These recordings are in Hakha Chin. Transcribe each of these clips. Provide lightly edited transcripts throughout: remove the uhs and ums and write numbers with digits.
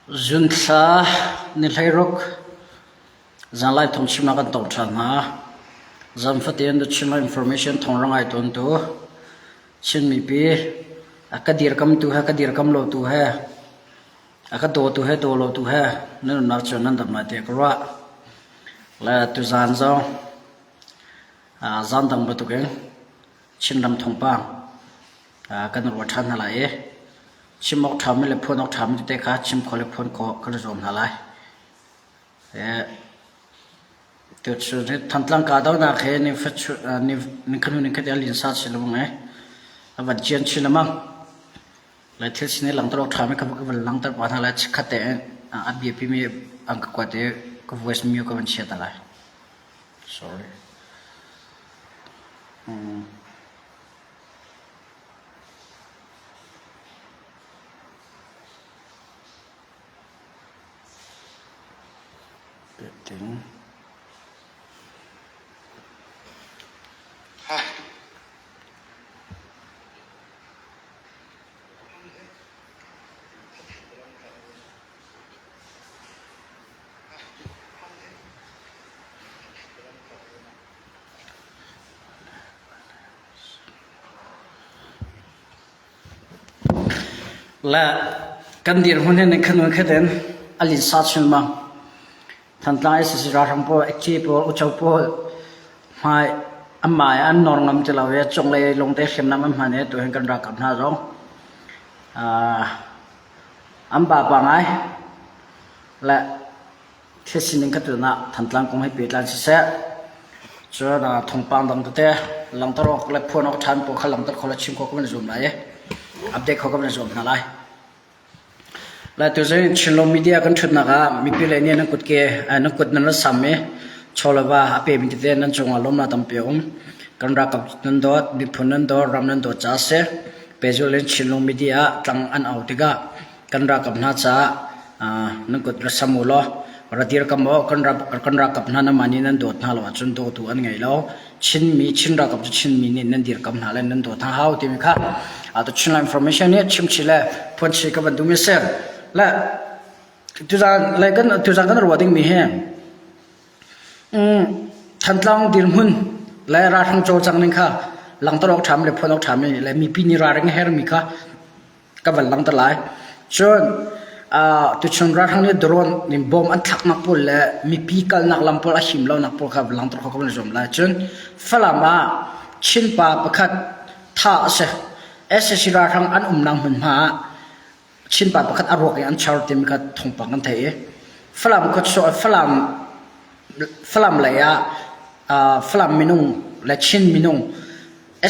Zunthla ni 16 zanlai thawngchimnak kan tong ṭhan hna. Zan fatin The Chinland Information thawng ngai tawntu Chin mipi a ka dirkamtu he ka dirkam lotu he a ka dawtu he daw lotu he nan nunnak cu nan dam lai tiah ka ruah. Le tuzaan zong zan dang bantukin Chinram thawngpang kan ruah ṭhan hna lai i chim awk ṭhami le phuan awk ṭhami tete kha chim khawh le phuan khawh kan i zuam hna lai. Thantlang kahdohnak he nikhat hnu nikhat a linsa chin lengmang i a van cian chin lengmang. Lai thil sin i langhter awk ṭhami kha ka van langhter pah hna lai. Chikkhat tein a biapimi an ka kuat i ka voice mute ka van chia ta lai. Sorry. Um. Ting. Le kan dirhmun hin khan khat in a linsa chungmang. Thantlang SAC ralhrang pawl, HG pawl, Ucho pawl hmai an mah an nawr ngam ti lo i cunglei lungte hriamnam an hman i tuhin kan ralkap hna zong an ba pa ngai. Le Thil sining kha tutan ah Thantlang kong he pehtlai siseh, cun thawngpang dang tete langhter awk le phuan awk ṭhan pawl kha langhter kho le chim khawh ka van i zuam lai i update kho ka van i zuam hna lai. Lai tu zing Chinlung media kan ṭhutnak ah mipi lei nih nan kutke nan kut nan rat sam i chaw le va a pemi tete nan cungah lawmnak tampi a um. Kan ralkap nan dawt, miphun nan dawt, ram nan dawt caah a si. Pehzulh in Chinlung media ah tlang an au tikah kan ralkap hna caah nan kut ra sam u law ra dirkam u kan kan ralkap hna nanmah nih nan dawt hna lo ahcun dawtu an ngei lo Chinmi Chin ralkap cu Chinmi nih nan dirkam hna le nan dawt hna hau timi kha atu Chinland information nih chimchi le phuanchi ka van duhmi si le tuzan le kan tuzan kan ruah dingmi hi Thantlang dirhmun le ralhrang cawlcang ning kha langter awk ṭhami le phuan awk ṭhami le mipi nih ralring a hermi kha ka van langhter lai. Cun tuchun ralhrang nih drone in bom an thlaknak pawl le mipi kalnak lam pawl a him lonak pawl kha van langhter kho ka van zuam lai. Cun Falam ah Chinpa pakhat thah a si. SAC ralhrang an umnak hmunhma ah Chinpa pakhat a ruak in an char timi kha thawngpang kan theih i Falam khuachuah Falam Falam lei ah Falam minung le Chin minung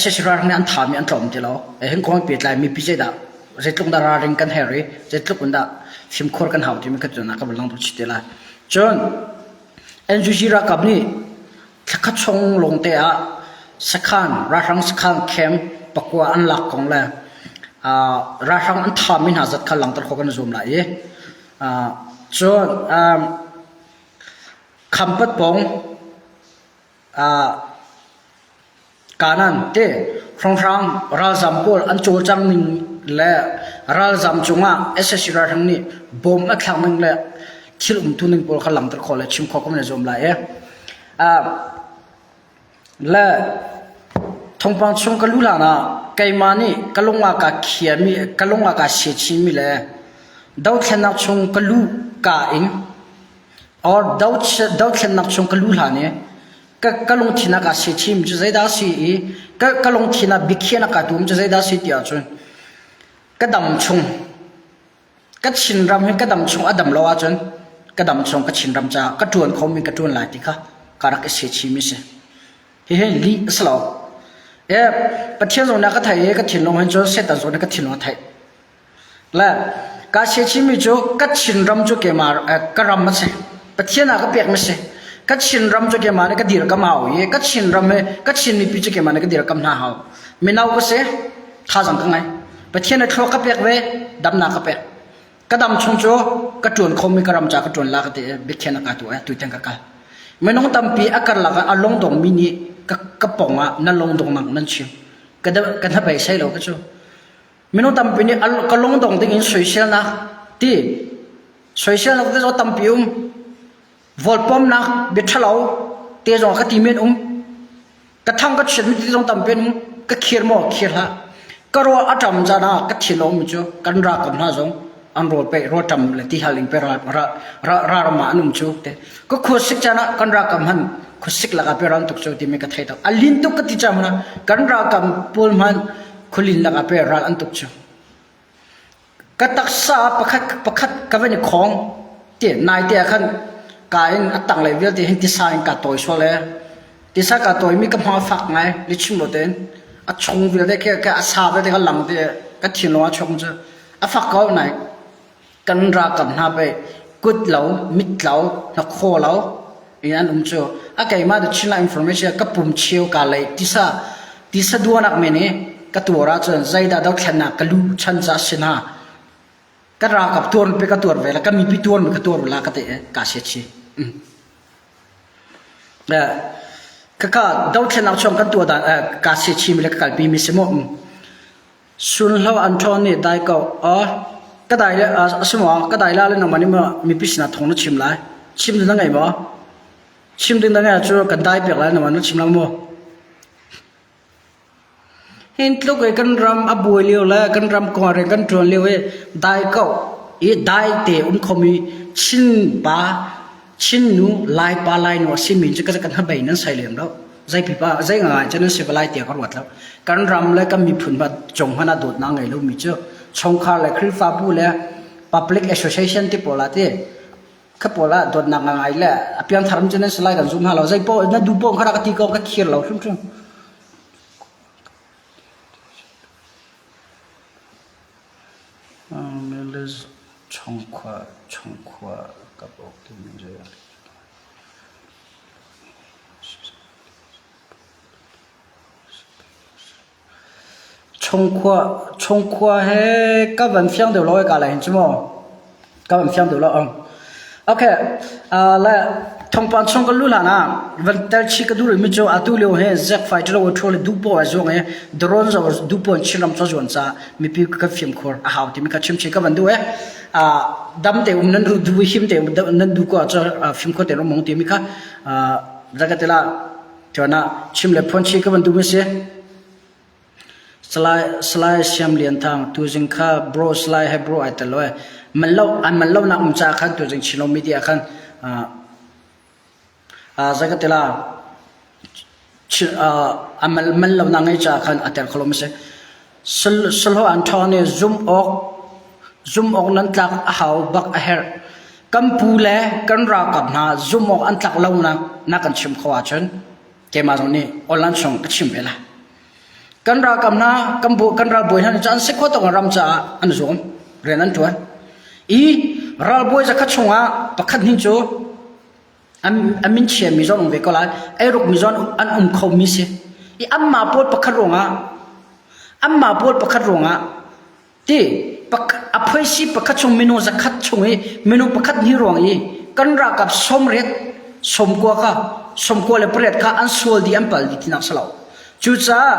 SAC ralring nih an thami an tlawm ti lo. Hin kong pehtlai mipi zeidah zeitluk dah ralring kan herh i zeitluk in dah fimkhur kan hau timi kha cun ka van langhter chih te lai. Cun NUG ralkap nih thlakhat chung lawngte ah sakhan ralhrang sakhan camp pakua an lak kong le ralhrang an thami hna zat kha langhter khawh kan i zuam lai i cun Khampat pawng Kanan te hrawnghrang ralzam pawl an cawlcang ning le ralzam cungah sac ralhrang nih bom a thlak ning le thil umtu ning pawl kha langhter khawh le chim khawh kan i zuam lai i le thawngpang chung ka luh hlan ah keimah nih ka lung ah kaa khiami ka lung ah kaa siachinmi le dothlennak chung ka luh ka in or dothlennak chung ka luh hlan i ka ka lungthin ah kaa sechim cu zeidah a si i ka ka lungthin ah biakhiahnak kaa tum cu zeidah a si ti ahcun ka dam chung ka Chinram hi ka dam chung a dam lo ahcun ka dam chung ka Chinram caah ka ṭuan khomi ka ṭuan lai ti kha ka rak i sechim i si. Hihi lih a si lo. E Pathian zong nih a ka theih i ka thinlung hin cun Satan zong nih ka thinlung a theih. Le ka chimmi cu ka Chinram cu keimah ka ram a si. Pathian ah ka pekmi si. Ka Chinram cu keimah nih ka dirkam hau i ka Chinram hi ka Chin mipi cu keimah nih ka dirkam hna hau. Mino ka si, thazaang ka ngei. Pathian nih thluak ka pek ve, damnak ka pek. Ka dam chung cu ka ṭuan khomi ka ram ca ka ṭuan la ka ti i biakhiahnak kaa tuah i tutan ka kal. Minung tampi a karlak ah a lungdongmi nih ka, ka pong ah na lungdongnak nan chim. Ka, ka hnabeisei lo ka cu. Minung tampi nih ka lungdong ding in soiselnak ti. Soiselnak te zong tampi um. Vawlpawmnak bia ṭhalo te zong ka ti men um. Ka thang ka chiat mi ti zong tampi an um. Ka khir maw khir hlah. Ka rawl a ṭam caan ah ka thin a um cu kan ralkap hna zong an rawl pe rawl ṭam le ti hal ing pe ral ram ah an um cu te. Ka khuasik caan ah kan ralkap hman khuasik lakah pe ral tuk cu timi ka thei tuk. A lin tuk ka ti caan hmanh ah kan ralkap pawl hmanh khualin lakah pe ral an tuk cu. Ka taksa pakhat pakhat ka van i khawng ti naite ah khan ka in a tanglei vialte hin tisa in kaa tawi sual ee. Tisa kaa tawimi ka hma a fak ngai lichim lo tein a chung vialte khi a sa vialte kha lang ti ka thinlung ah chuak cu a fak ko nai kan ralkap hna pei kut lo mit lo hnakhaw lo in an um cu a keimah the Chinland information ka pum cheu ka lei tisa tisa duanak men i ka tuar ahcun zeidah dothlennak ka lu chan ca si hna ka ralkap tuar pe ka tuar ve la ka mipi tuar mi ka tuar la ka te ka se chi kaka dothlennak chung kan tuah dan ka se chi mi le ka kalpi mi si mu Sunhlo an ṭhawn nih dai ko. Aw, ka dai le a si maw? Ka dai la le nangmah nih maw mipi sinah thawng na chim lai? Chim ding na ngei maw? Chim ding na ngei ahcun kan dai piak lai nangmah na chim lang maw? Hin tluk i kan ram a buai lio le kan ram kong ah rian kan ṭuan lio i dai ko i dai te um khomi Chin pa Chin nu Lai pa Lai nu a simi cu kan hnabei nan sai lem lo. Zei pipa zei ngai cu nan si lai tiah ka ruat lo. Kan ram le kan miphun hmanh cung hmanh ah dawtnak ngei lomi cu chungkhar le Khrihfabu le public association ti pawl ah ti kha pawl ah dawtnak ngai le a piangthar cu nan si lai kan zum hna lo. Zei paoh na duh paoh kha rak ka ti ko ka khir lo hrimhrim. Chungkhua chungkhua ka bawk timi zei a Chungkhua chungkhua he ka van fiang deuh lo ka lai hin cu mu. Ka van fiang deuh lo ang. Okay, uh, le thawngpang chung ka lu hlan ah van tel chi ka duh mi cu atu lio he zek fighter lo thu le duh po a zuang e drone zo duh po chin ram cho zuan ca mipi ka fim khur a hau timi ka chim chi ka van duh e dam te um nan ru du him te nan du ko cho fim khur te ro mong timi kha zakatela chona chim le phon chi ka van duh mi si Salai Salai Siam Lian Thang tuzing kha bro Salai he bro ai tel lo e man lo an man lo nak um ca khan tuzing Chinlo media khan zakatela a man lo nak ngei ca khan a tel kholo ma si sulho an ṭhawng nih zum awk zum awk nan tlak a hau bak a herh kan pu le kan ralkap hna zum awk an tlak lo nak na kan chim kho ahcun keimah zong nih online chung ka chim ve lai kan ralkap hna kan bu kan ralbawi hna nih an si khawh tawk ram caah an zuam rian an ṭuan i ralbawi zakhat chungah pakhat hnih cu a min chiami zong um ve ko lai eiruk mi zong an um kho mi si i anmah pawl pakhat ruangah anmah pawl pakhat ruangah ti a phoisi pakhat chung minung zakhat chung i minung pakhat hnih ruang i kan ralkap sawmriat sawmkua kha sawmkua le pariat kha an sual dih an pal dih tinak si lo cucaah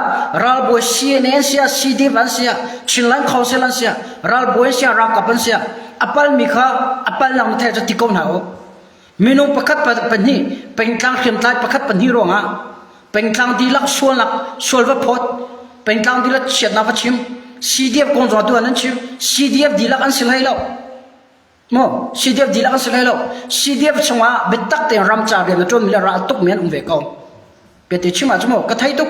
ralbawi CNA an sia CDF an sia Chinland Council an sia ralbawi an sia ralkap an sia a palmi kha a palnak na thei cu ti ko hna u Minung pakhat pahnih pengtlang hriamtlai pakhat pahnih ruangah pengtlang dihlak sualnak sual va phawt pengtlang dihlak chiatnak va chim CDF kong zong tu an chim CDF dihlak an si hlei lo mo CDF dihlak an si hlei lo CDF chungah biatak tein ram ca rian a ṭuanmi le ral tukmi an um ve ko Biate chim ah cu maw ka thei tuk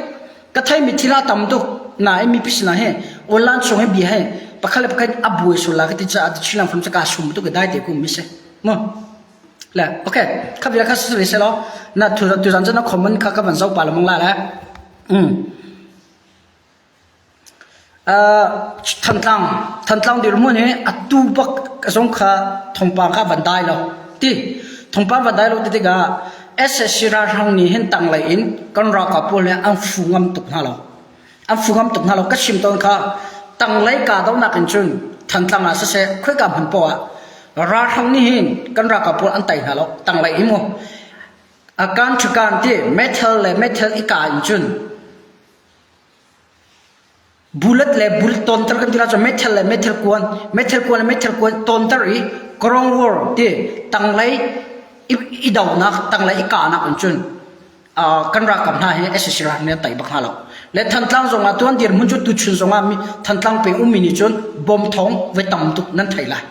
ka thei mi thil a tam tuk nain mipi sinah he online chung he bia he pakhat le pakhat a buai sul la ka ti caah chilang fam ka sum tuk dai te kum mi si mu le okay kha bia kha si se lo na tu tu zan na comment kha ka van zau pa la mong la le um Thantlang Thantlang dirhmun hi atu bak zong kha thawngpang kha van dai lo ti thawngpang van dai lo ti tikah SSC ralhrang nih hin tanglei in kan ralkap pawl he an fu ngam tuk hna lo an fu ngam tuk hna lo ka chim tawn kha tanglei kahdohnak in cun Thantlang ah siseh khoika hmun poah ah ralhrang nih hin kan ralkap pawl an tei hna lo tanglei hi mu a kan ṭhakan ti metal le metal i ka in cun Bullet le bullet tawnter kan ti lai cu meithal le meithal kuan, meithal kuan le meithal kuan tawnter i Ground war ti tanglei i donak tanglei i kahnak in cun kan ralkap hna hi SAC ralkap nih an tei bak hna lo. Le Thantlang zong ah tuan dirhmun cu tuchun zong ah Thantlang peng ummi nih cun bom thawng voi tam tuk nan thei lai.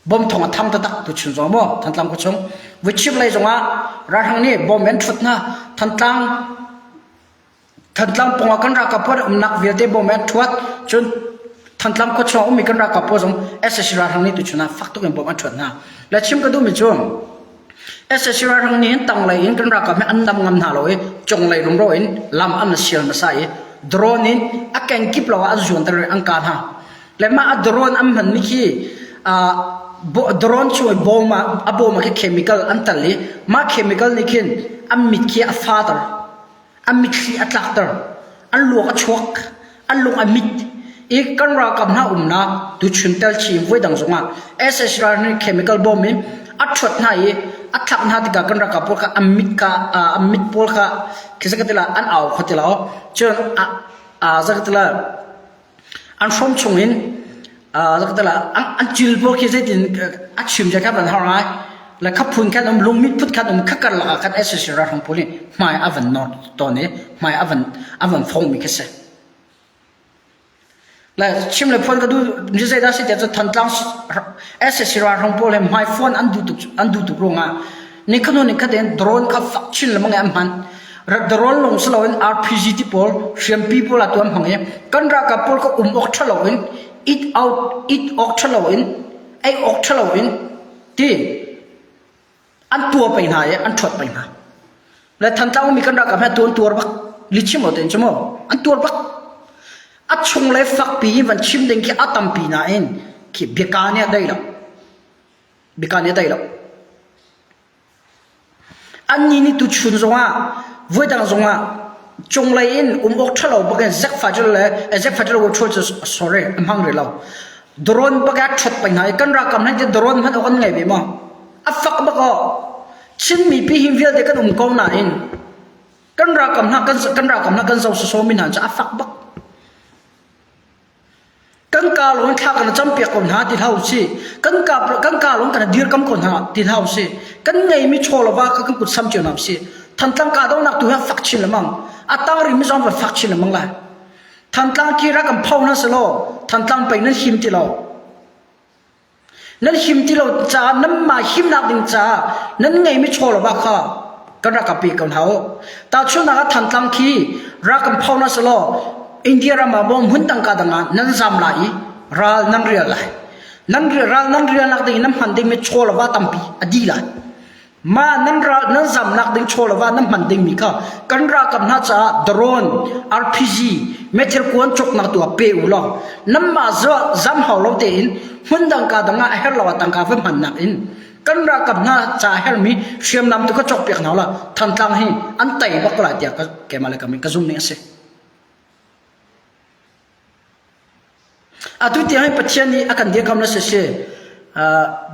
Bom thawng a thang taktak tuchun zong maw Thantlang khuachung. Vuichip lei zong ah ralhrang nih bom an ṭhut hna. Thantlang Thantlang pawng ah kan ralkap pawl umnak vialte bom an ṭhuat. Cun Thantlang khuachung ummi kan ralkap pawl zong SAC ralhrang nih tuchun ah fak tuk in bom an ṭhuat hna. Le chim ka duhmi cu SAC ralhrang nih hin tanglei in kan ralkap hi an nam ngam hna lo i cunglei rumro in lam an sial hmasa i drone in a kengkip lo ah an zuanter i an kah hna. Le mah a drone an hmanmi khi drone chung i bom ah a bom ah khi chemical an tal i mah chemical nih khin an mit khi a fater. An mitthli a tlakter, an luak a chuak, an lung a mit i kan ralkap hna umnak tuchun telchi in voidang zongah SS ral nih chemical bomb in a ṭhuat hna i a thlak hna tikah kan ralkap pawl kha an mit kha an mit pawl kha khi zakatila an au kho ti lo cun zakatila An hrom chungin an cil pawl khi zeitin a chim kha van har ngai. Le kha phun khan um lungmit phut khan um kha karlak ah khan SAC ralhrang pawl nih hmai a van nor tawn i hmai a van a van fongmi khi si. Le chim le phuan ka duh ni zeidah si tiah cun Thantlang SAC ralhrang pawl he hmai fuan an duh tuk an duh tuk ruangah Nikhat hnu nikhat in drone kha fak chin lengmang in an hman. Drone lawng si loin RPG ti pawl hriampi pawl ah tu an hmang i kan ralkap pawl kha um awk ṭha loin it out it awk ṭha loin ei awk ṭha loin ti an tuar peng hna i an ṭhuat peng hna. Le Thantlang ummi kan ralkap he tu an tuar bak. Lichim lo tein cu mu an tuar bak. A chung le fakpi in van chim ding khi a tampi nain khi biaka nih a dei lo. Biaka nih a tei lo. Annih nih tuchun zongah voidang zongah cunglei in um awk ṭhalo bakin Zack Fajr le Zack Fajr wo ṭhual cu sorry a hmang rih lo. Drone bak a ṭhuat peng hna i kan ralkap hna hi drone hmanh awk an ngei ve maw? A fak bak aw. Chin mipi hi vialte kan um ko nain kan ralkap hna kan kan ralkap hna kan zoh sawsawmi hna cu a fak bak. Kan kaa lawng in thla kan campiak ko hna ti hlah usih. Kan kaa kan kaa lawng kan dirkam ko hna ti hlah usih. Kan ngeimi chaw le va kha kan kut sam cio hna usih. Thantlang kahdohnak tu hi a fak chin lengmang. A tang rimi zong va fak chin lengmang lai. Thantlang khi rak kan pho hna selaw Thantlang pei nan him ti lo. Nan him ti lo caah nanmah himnak ding caah nan ngeimi chaw le va kha kan rak ka pe ko hna u. Tahchunhnak ah Thantlang khi rak kan pho na selaw India ram ah maw hmun dang ka dang ah nan zam lai i ral nan rial lai. Nan ral nan rialnak ding in nan hman dingmi chaw le va tampi a di lai. Mah nan ral nan zamnak ding chaw le va nan hman dingmi kha kan ralkap hna caah drone, RPG, meithal kuan cawknak tu ah pe u law nanmah zam hau lo tein hmun dang ka dang ah a herh lo ah tangka va hmannak in kan ralkap hna ca a herhmi hriamnam tu kha cawkpiak hna u law Thantlang hi an tei bak ko lai tiah keimah le ka min ka zum ning a si. Atu tiang hi Pathian nih a kan dirkamh na siseh,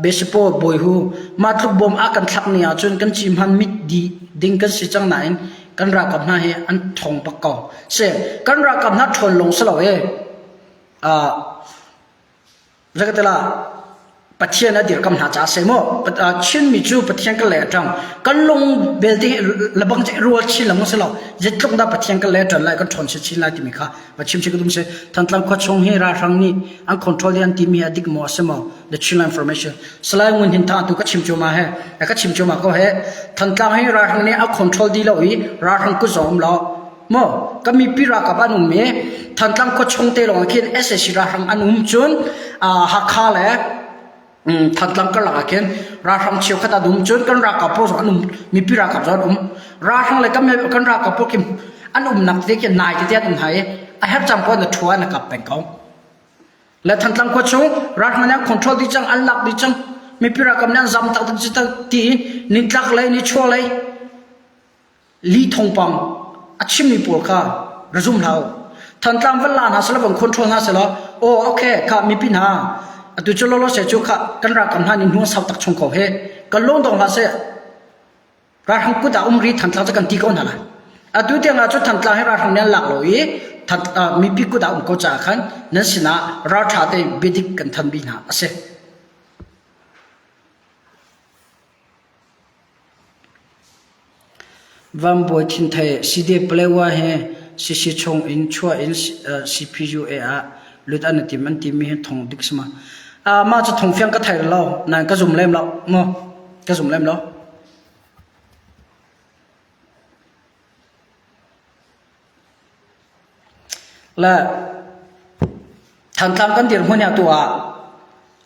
Besipaw bawi hu mah tluk bawm a kan thlak ni ahcun kan ci hman mit dih ding kan si cang nain kan ralkap hna hi an ṭhawng bak ko. Si, kan ralkap hna ṭhawn lawng si lo e. Zeikatila Pathian a dirkam hna caah a si maw? Chinmi cu Pathian kan lei a ṭang. Kan lung belte lebang cu i rual chin lengmang si lo. Zeitluk dah Pathian kan lei a ṭan lai, kan ṭhawn chinchin lai timi kha va chim chih ka duh si. Thantlang khua chung hi ralhrang nih an control hi an timi hi a dik maw a si maw? The Chinland Information. Salai Ngun Hin Thang tu ka chim cuahmah he, ka chim cuahmah ko he. Thantlang hi ralhrang nih a control dih lo i ralhrang kut zong um lo. Maw ka mipi ralkap an um i Thantlang khua chung te lawng khin sac ralhrang an um cun Hakha le Thantlang karlak ah khin ralhrang cheukhat an um cun kan ralkap pawl zong an um mipi ralkap zong an um ralhrang le kan kan ralkap pawl khi an umnak te khi nai tete an um hna i a herh cang pawl na thua na kap peng ko le Thantlang khua chung ralhrang nih an control dih cang an lak dih cang mipi ralkap nih an zam tak ti nintlak lei ni chuak lei Li thawngpang a chimmi pawl kha ra zum hlah u. Thantlang van la hna selaw van control hna selaw aw okay kha mipi hna atu cu lawlaw se cu kha kan ralkap hna nih hnuang sau tak chung ko he kan lung dong hlah seh ralhrang kut ah um ri Thantlang cu kan ti ko hna lai. Atu tiang ah cu Thantlang hi ralhrang nih an lak lo i mipi kut ah um ko caah khan nan sinah ralṭha tein biadik kan than bi hna a si. Vanbawi Thinthei CD Palewa he CC chung in chuah in CPUA ah lut an i tim an timi hi thong dik si ma? Mah cu thong fiang ka thei lo, nain ka zum lem lo mu. Ka zum lem lo. Le Thantlang kan dirhmun hi atu ah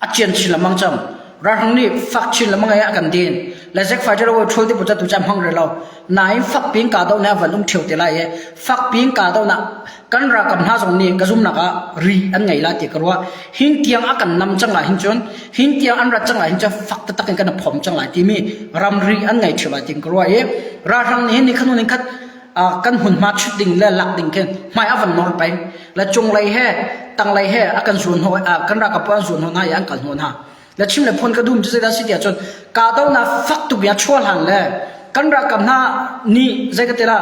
a cian chin lengmang cang. Ralhrang nih fak chin lengmang i a kan din. Le Zack Fighter awi ṭhul ti tu cu hmang rih lo. Nain fak piin kahdohnak a van um ṭheo te lai i fak piin kahdohnak kan ralkap hna zong nih ka zumnak ah ri an ngei lai ti ka ruah. Hin tiang a kan nam cang ah hin cun hin tiang an rat cang ah hin cun fak taktak in kan i phom cang lai timi ramri an ngei ṭheo lai ti ka ruah i ralhrang nih hin ni khat hnu ni khat kan hmunhma chut ding le lak ding khin hmai a van nor peng le cunglei he tanglei he a kan zuan hnaw kan ralkap an zuan hnaw hna i an kal hnaw hna le chim le phun ka dum cu zeidah si tiah cun kahdohnak fak tuk ya chuah hlan le kan ralkap hna nih zei ka ti la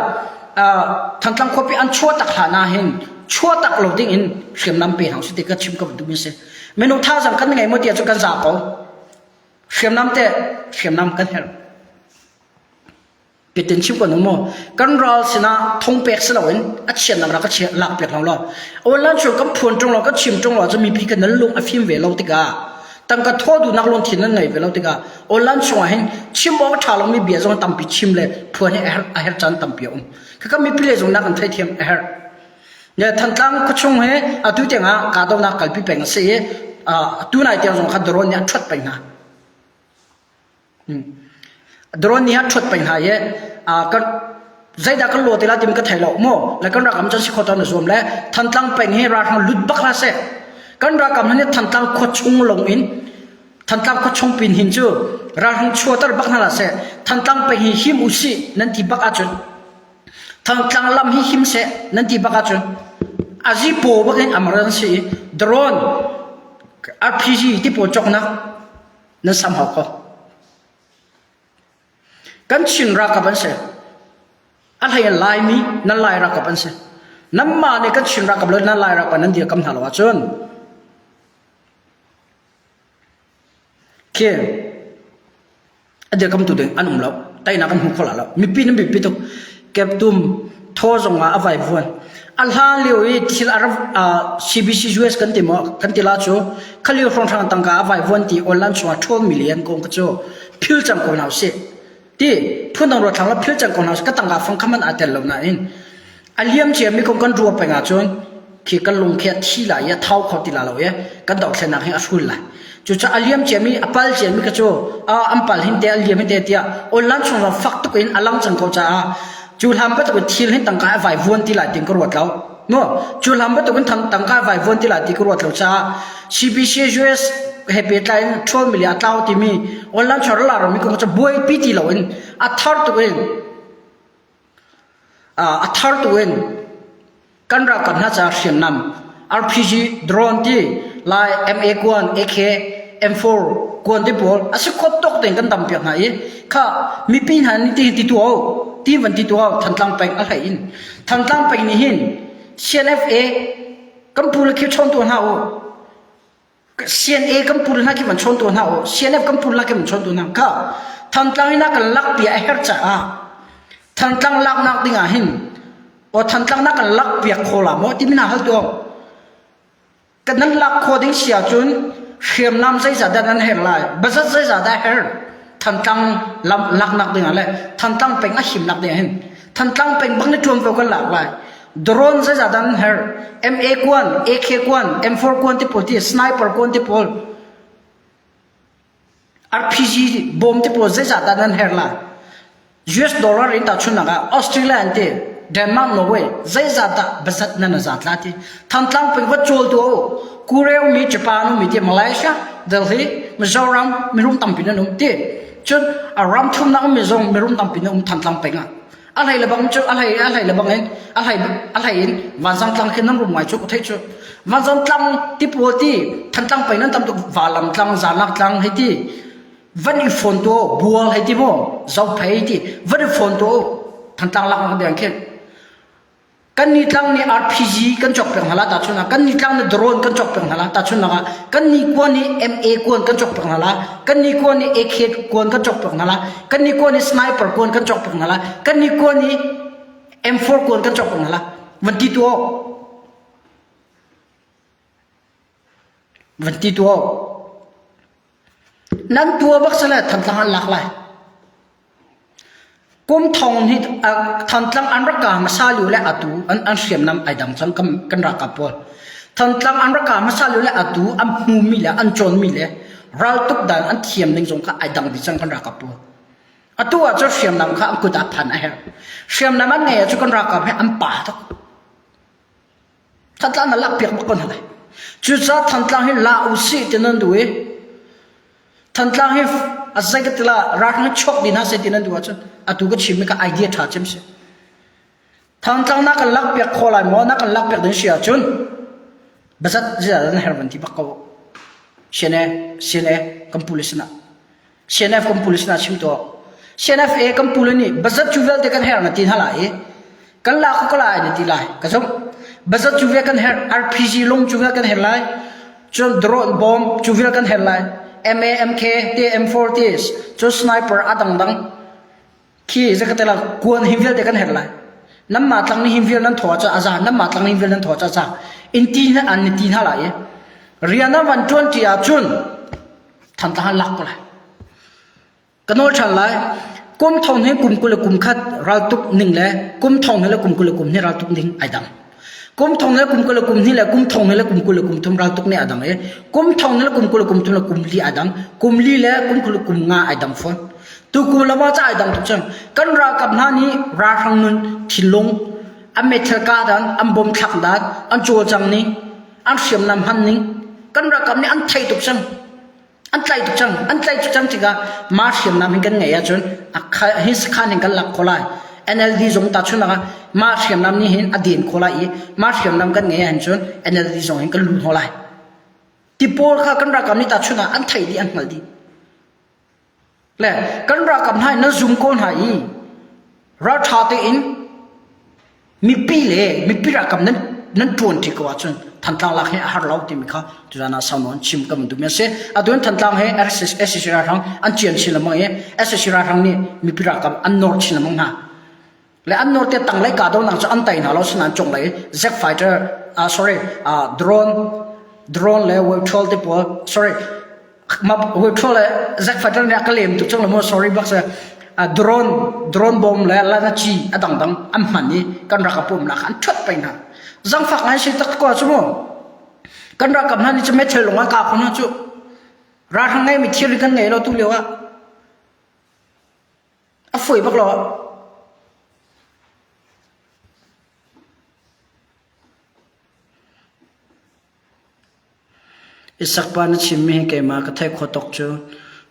Thantlang khuapi an chuah tak hlan ah hin chuah tak lo ding in hriamnam pe hna usih ti ka chim ka duh mi si minung thazang kan ngei maw tiah cu kan za ko hriamnam te hriamnam kan herh Pitin chim ko nu mu kan ral sinah thong pek si loin a chiatnak rak ka chiah lak piak lo law online chung kan phuan ṭung lo kan chim ṭung lo cu mipi kan nan lung a fim ve lo tikah tangka thaw duhnak lungthin nan ngei ve lo tikah online chungah hin chim awk a ṭha lomi bia zong tampi chim le phuan hi a herh a herh caan tampi a um khaka mipi le zong nak an theithiam a herh ne Thantlang khuachung he atu tiangah kahdohnak kalpi peng a si i atu nai tiang zong kha drone nih a ṭhuat peng hna Drone nih a ṭhuat peng hna i kan zeidah kan law te lai timi ka thei lo maw le kan ralkap cun si khawh na zuam le Thantlang peng hi ralhrang lut bak hlah seh kan ralkap hna nih Thantlang khua chung lawng in Thantlang khua chung pin hin cu ralhrang chuahter bak hna hlah seh Thantlang peng hi him usih nan ti bak ahcun Thantlang lam hi him seh nan ti bak ahcun azi paw bak in emergency drone RPG ti pawl cawknak nan sam hau ko. Kan Chin ralkap an si. A hlei in Laimi nan Lai ralkap an si. Nanmah nih kan Chin ralkap le nan Lai ralkap nan dirkam hna lo ahcun khi A dirkamtu ding an um lo. Teinak an hmu kho la lo. Mipi nan biapi tuk. Keptum thaw zong ah a vaivuan. A hlan lio i thil a CBC US kan ti maw kan ti la cu khalio hrawnghrang tangka a vaivuan ti online chungah 12 million kong ka cu phil cang ko hna usih. Ti phundang ruat thlang la phil cang ko hna usih ka tangka fang kha man aa tel lo nain A liam ciami kong kan ruah peng ahcun khi kan lung khi a thi lai i a thau kho ti la lo i kan dohthlennak hi a hrul lai. Cucaah a liam ciami a pal ciami kha cu an pal hin te a liam hin te tiah online chung zong fak tuk in a lang cang ko caah cu hlan bantuk in thil hin tangka a vai vuan ti lai ti ka ruat lo. No, cu hlan bantuk in tangka a vai vuan ti lai ti ka ruat lo caah CBC US he pehtlai in 12 million a tlau timi online chung ral mi kong cu buaipi ti lo in a thar tuk in A thar tu in kan ralkap hna caah hriamnam RPG, drone ti lai MA kuan, AK, M4 kuan ti pawl a si khawt tawk tein kan dam piak hna i kha mipi hna nih ti ti tu ti van ti tu Thantlang peng a hlei in Thantlang peng nih hin CNFA kan pu le khi chawn tu hna u CNA kan pul hna khi van chawn tu hna u CNF kan pul hna khi van chawn tu hna kha Thantlang in a kan lak piak a herh caah Thantlang laknak ding ah hin o Thantlang na kan lak piak kho la maw timi na hal tu kan nan lak kho ding si ahcun hriamnam zeizah dah nan herh lai bazat zeizah dah herh Thantlang lam laknak ding ah le Thantlang peng a himnak ding ah hin Thantlang peng bang ni ṭuanvo kan lak lai. Drone zeizah dah an herh? MA kuan, AK kuan, M4 kuan ti pawl ti, sniper kuan ti pawl, RPG bom ti pawl zeizah dah nan herh lai? US dollar in tahchunhnak ah Australia an ti, Denmark, Norway zeizah dah bazat nan a zat la ti. Thantlang peng va cawl tu u. Korea mi, Japan mi ti, Malaysia, Delhi, Mizoram, mirum tampi nan um ti. Cun a ram thumnak mi zong mirum tampi nan um Thantlang peng ah. A hlei le bang cu a hlei a hlei le bang in a hlei a hlei in vanzang tlang khi nan rum ngai cu ka theih cu. Vanzang tlang ti pawl ti Thantlang peng nan tam tuk Valam tlang Zanak tlang hei ti van i fawn tu bual hei ti maw Zophei ti van i fawn tu Thantlang lak nak ding khin. Kan ni tlang nih RPG kan cawk piak hna la tahchun ah kan ni tlang nih drone kan cawk piak hna la tahchun ah kan ni kuan nih MA kuan kan cawk piak hna la kan ni kuan nih AK kuan kan cawk piak hna la kan ni kuan nih sniper kuan kan cawk piak hna la kan ni kuan nih M4 kuan kan cawk piak hna la van ti tu Van ti tuah. Nan tua bak sale Thantlang an lak lai. Kum thong hi Thantlang an rak ka hmasa lio le atu an an hriamnam ai dang cang kan kan ralkap pawl. Thantlang an rak ka hmasa lio le atu an hmumi le an cawnmi le raltuk dan an thiam ning zong kha ai dang dih cang kan ralkap pawl. Atu ah cun hriamnam kha an kut ah phan a herh. Hriamnam an ngei ah cun kan ralkap he an pa tuk. Thantlang na lakpiak bak ko hna lai. Cucaah Thantlang hi la usih ti nan duh i Thantlang hi a zei ka tila ralhrang hi chuak dih hna seh ti nan duh ahcun atu ka chimmi ka idea ṭha cem si. Thantlang na kan lakpiak kho lai maw na kan lakpiak ding si ahcun bazat zia nan her van ti bak ko. CNA CNA kan pu le sinah CNF kan pu le sinah chim tuah. CNFA kan pu le nih bazat cu vialte kan herh na ti hna lai i kan la ko lai na ti lai ka zumh. Bazat cu vial kan herh RPG lung cu vial kan herh lai cun drone bomb cu vial kan herh lai MAMK TM40 cun sniper a dangdang khi zakatela kuan hi vialte kan herh lai nan mah tlang ni hin vial nan thaw cu aza nan mah tlang ni vial nan thaw cu aza in ti hna an ni ti hna lai i rian an van ṭuan ṭi ahcun Thantlang an lak ko lai. Ka nawl ṭhan lai. Kum thong hi kum 20 le kum khat raltuk ning le kum thong hi le kum 20 le kum hnih raltuk ning ai dang. Kum thong le kum 20 le kum hnih le kum thong le kum 20 le kum thum raltuk nih a dang i kum thong le kum 20 le kum thum le kum li ai dang. Kum li le kum 20 le kum nga ai dang fawn. Tu kum le ma ca ai dang tuk cang. Kan ralkap hna nih ralhrang nun thinlung an meithal ka dan an bom thlak dan an cawlcang ning an hriamnam hman ning kan ralkap nih an thei tuk cang an tlaih tuk cang an tlaih tuk cang tikah mah hriamnam hin kan ngeih ahcun hi sakhan hin kan lak kho lai NLD zong ta chun ah mah hriamnam nih hin a den kho lai i mah hriamnam kan ngeih ahhin cun NLD zong hin kan lut hno lai ti pawl kha kan ralkap nih ta chun ah an theih dih an hngalh dih Le kan ralkap hna in nan zum ko hna i ralṭha tein mipi le mipi ralkap nan nan ṭuan ṭi ko ahcun Thantlang lak hi a har lo timi kha tuzan ah sau nawn chim ka van duhmi a si. Atu in Thantlang he SAC ralhrang an cian chin lengmang i SAC ralhrang nih mipi ralkap an nawr chin lengmang hna. Le an nawr te tanglei kahdohnak cu an tei hna lo sinain cunglei jet fighter uh, sorry uh, drone drone le wave te pawl sorry wave le jet fighter nih a ka lem tuk cang lo mu sorry bak se uh, drone drone bomb le lanachi a dangdang an hman i kan rak a pumnak an thuat peng hna zangfak ngai si tak ko cu mu kan ralkap hna nih cu meithal lung an kah ko hna cu ralhrang ngei mi thil kan ngei lo tu lio ah A fawi bak lo. Isak pa na chimmi hi keimah ka theih khawh tawk cu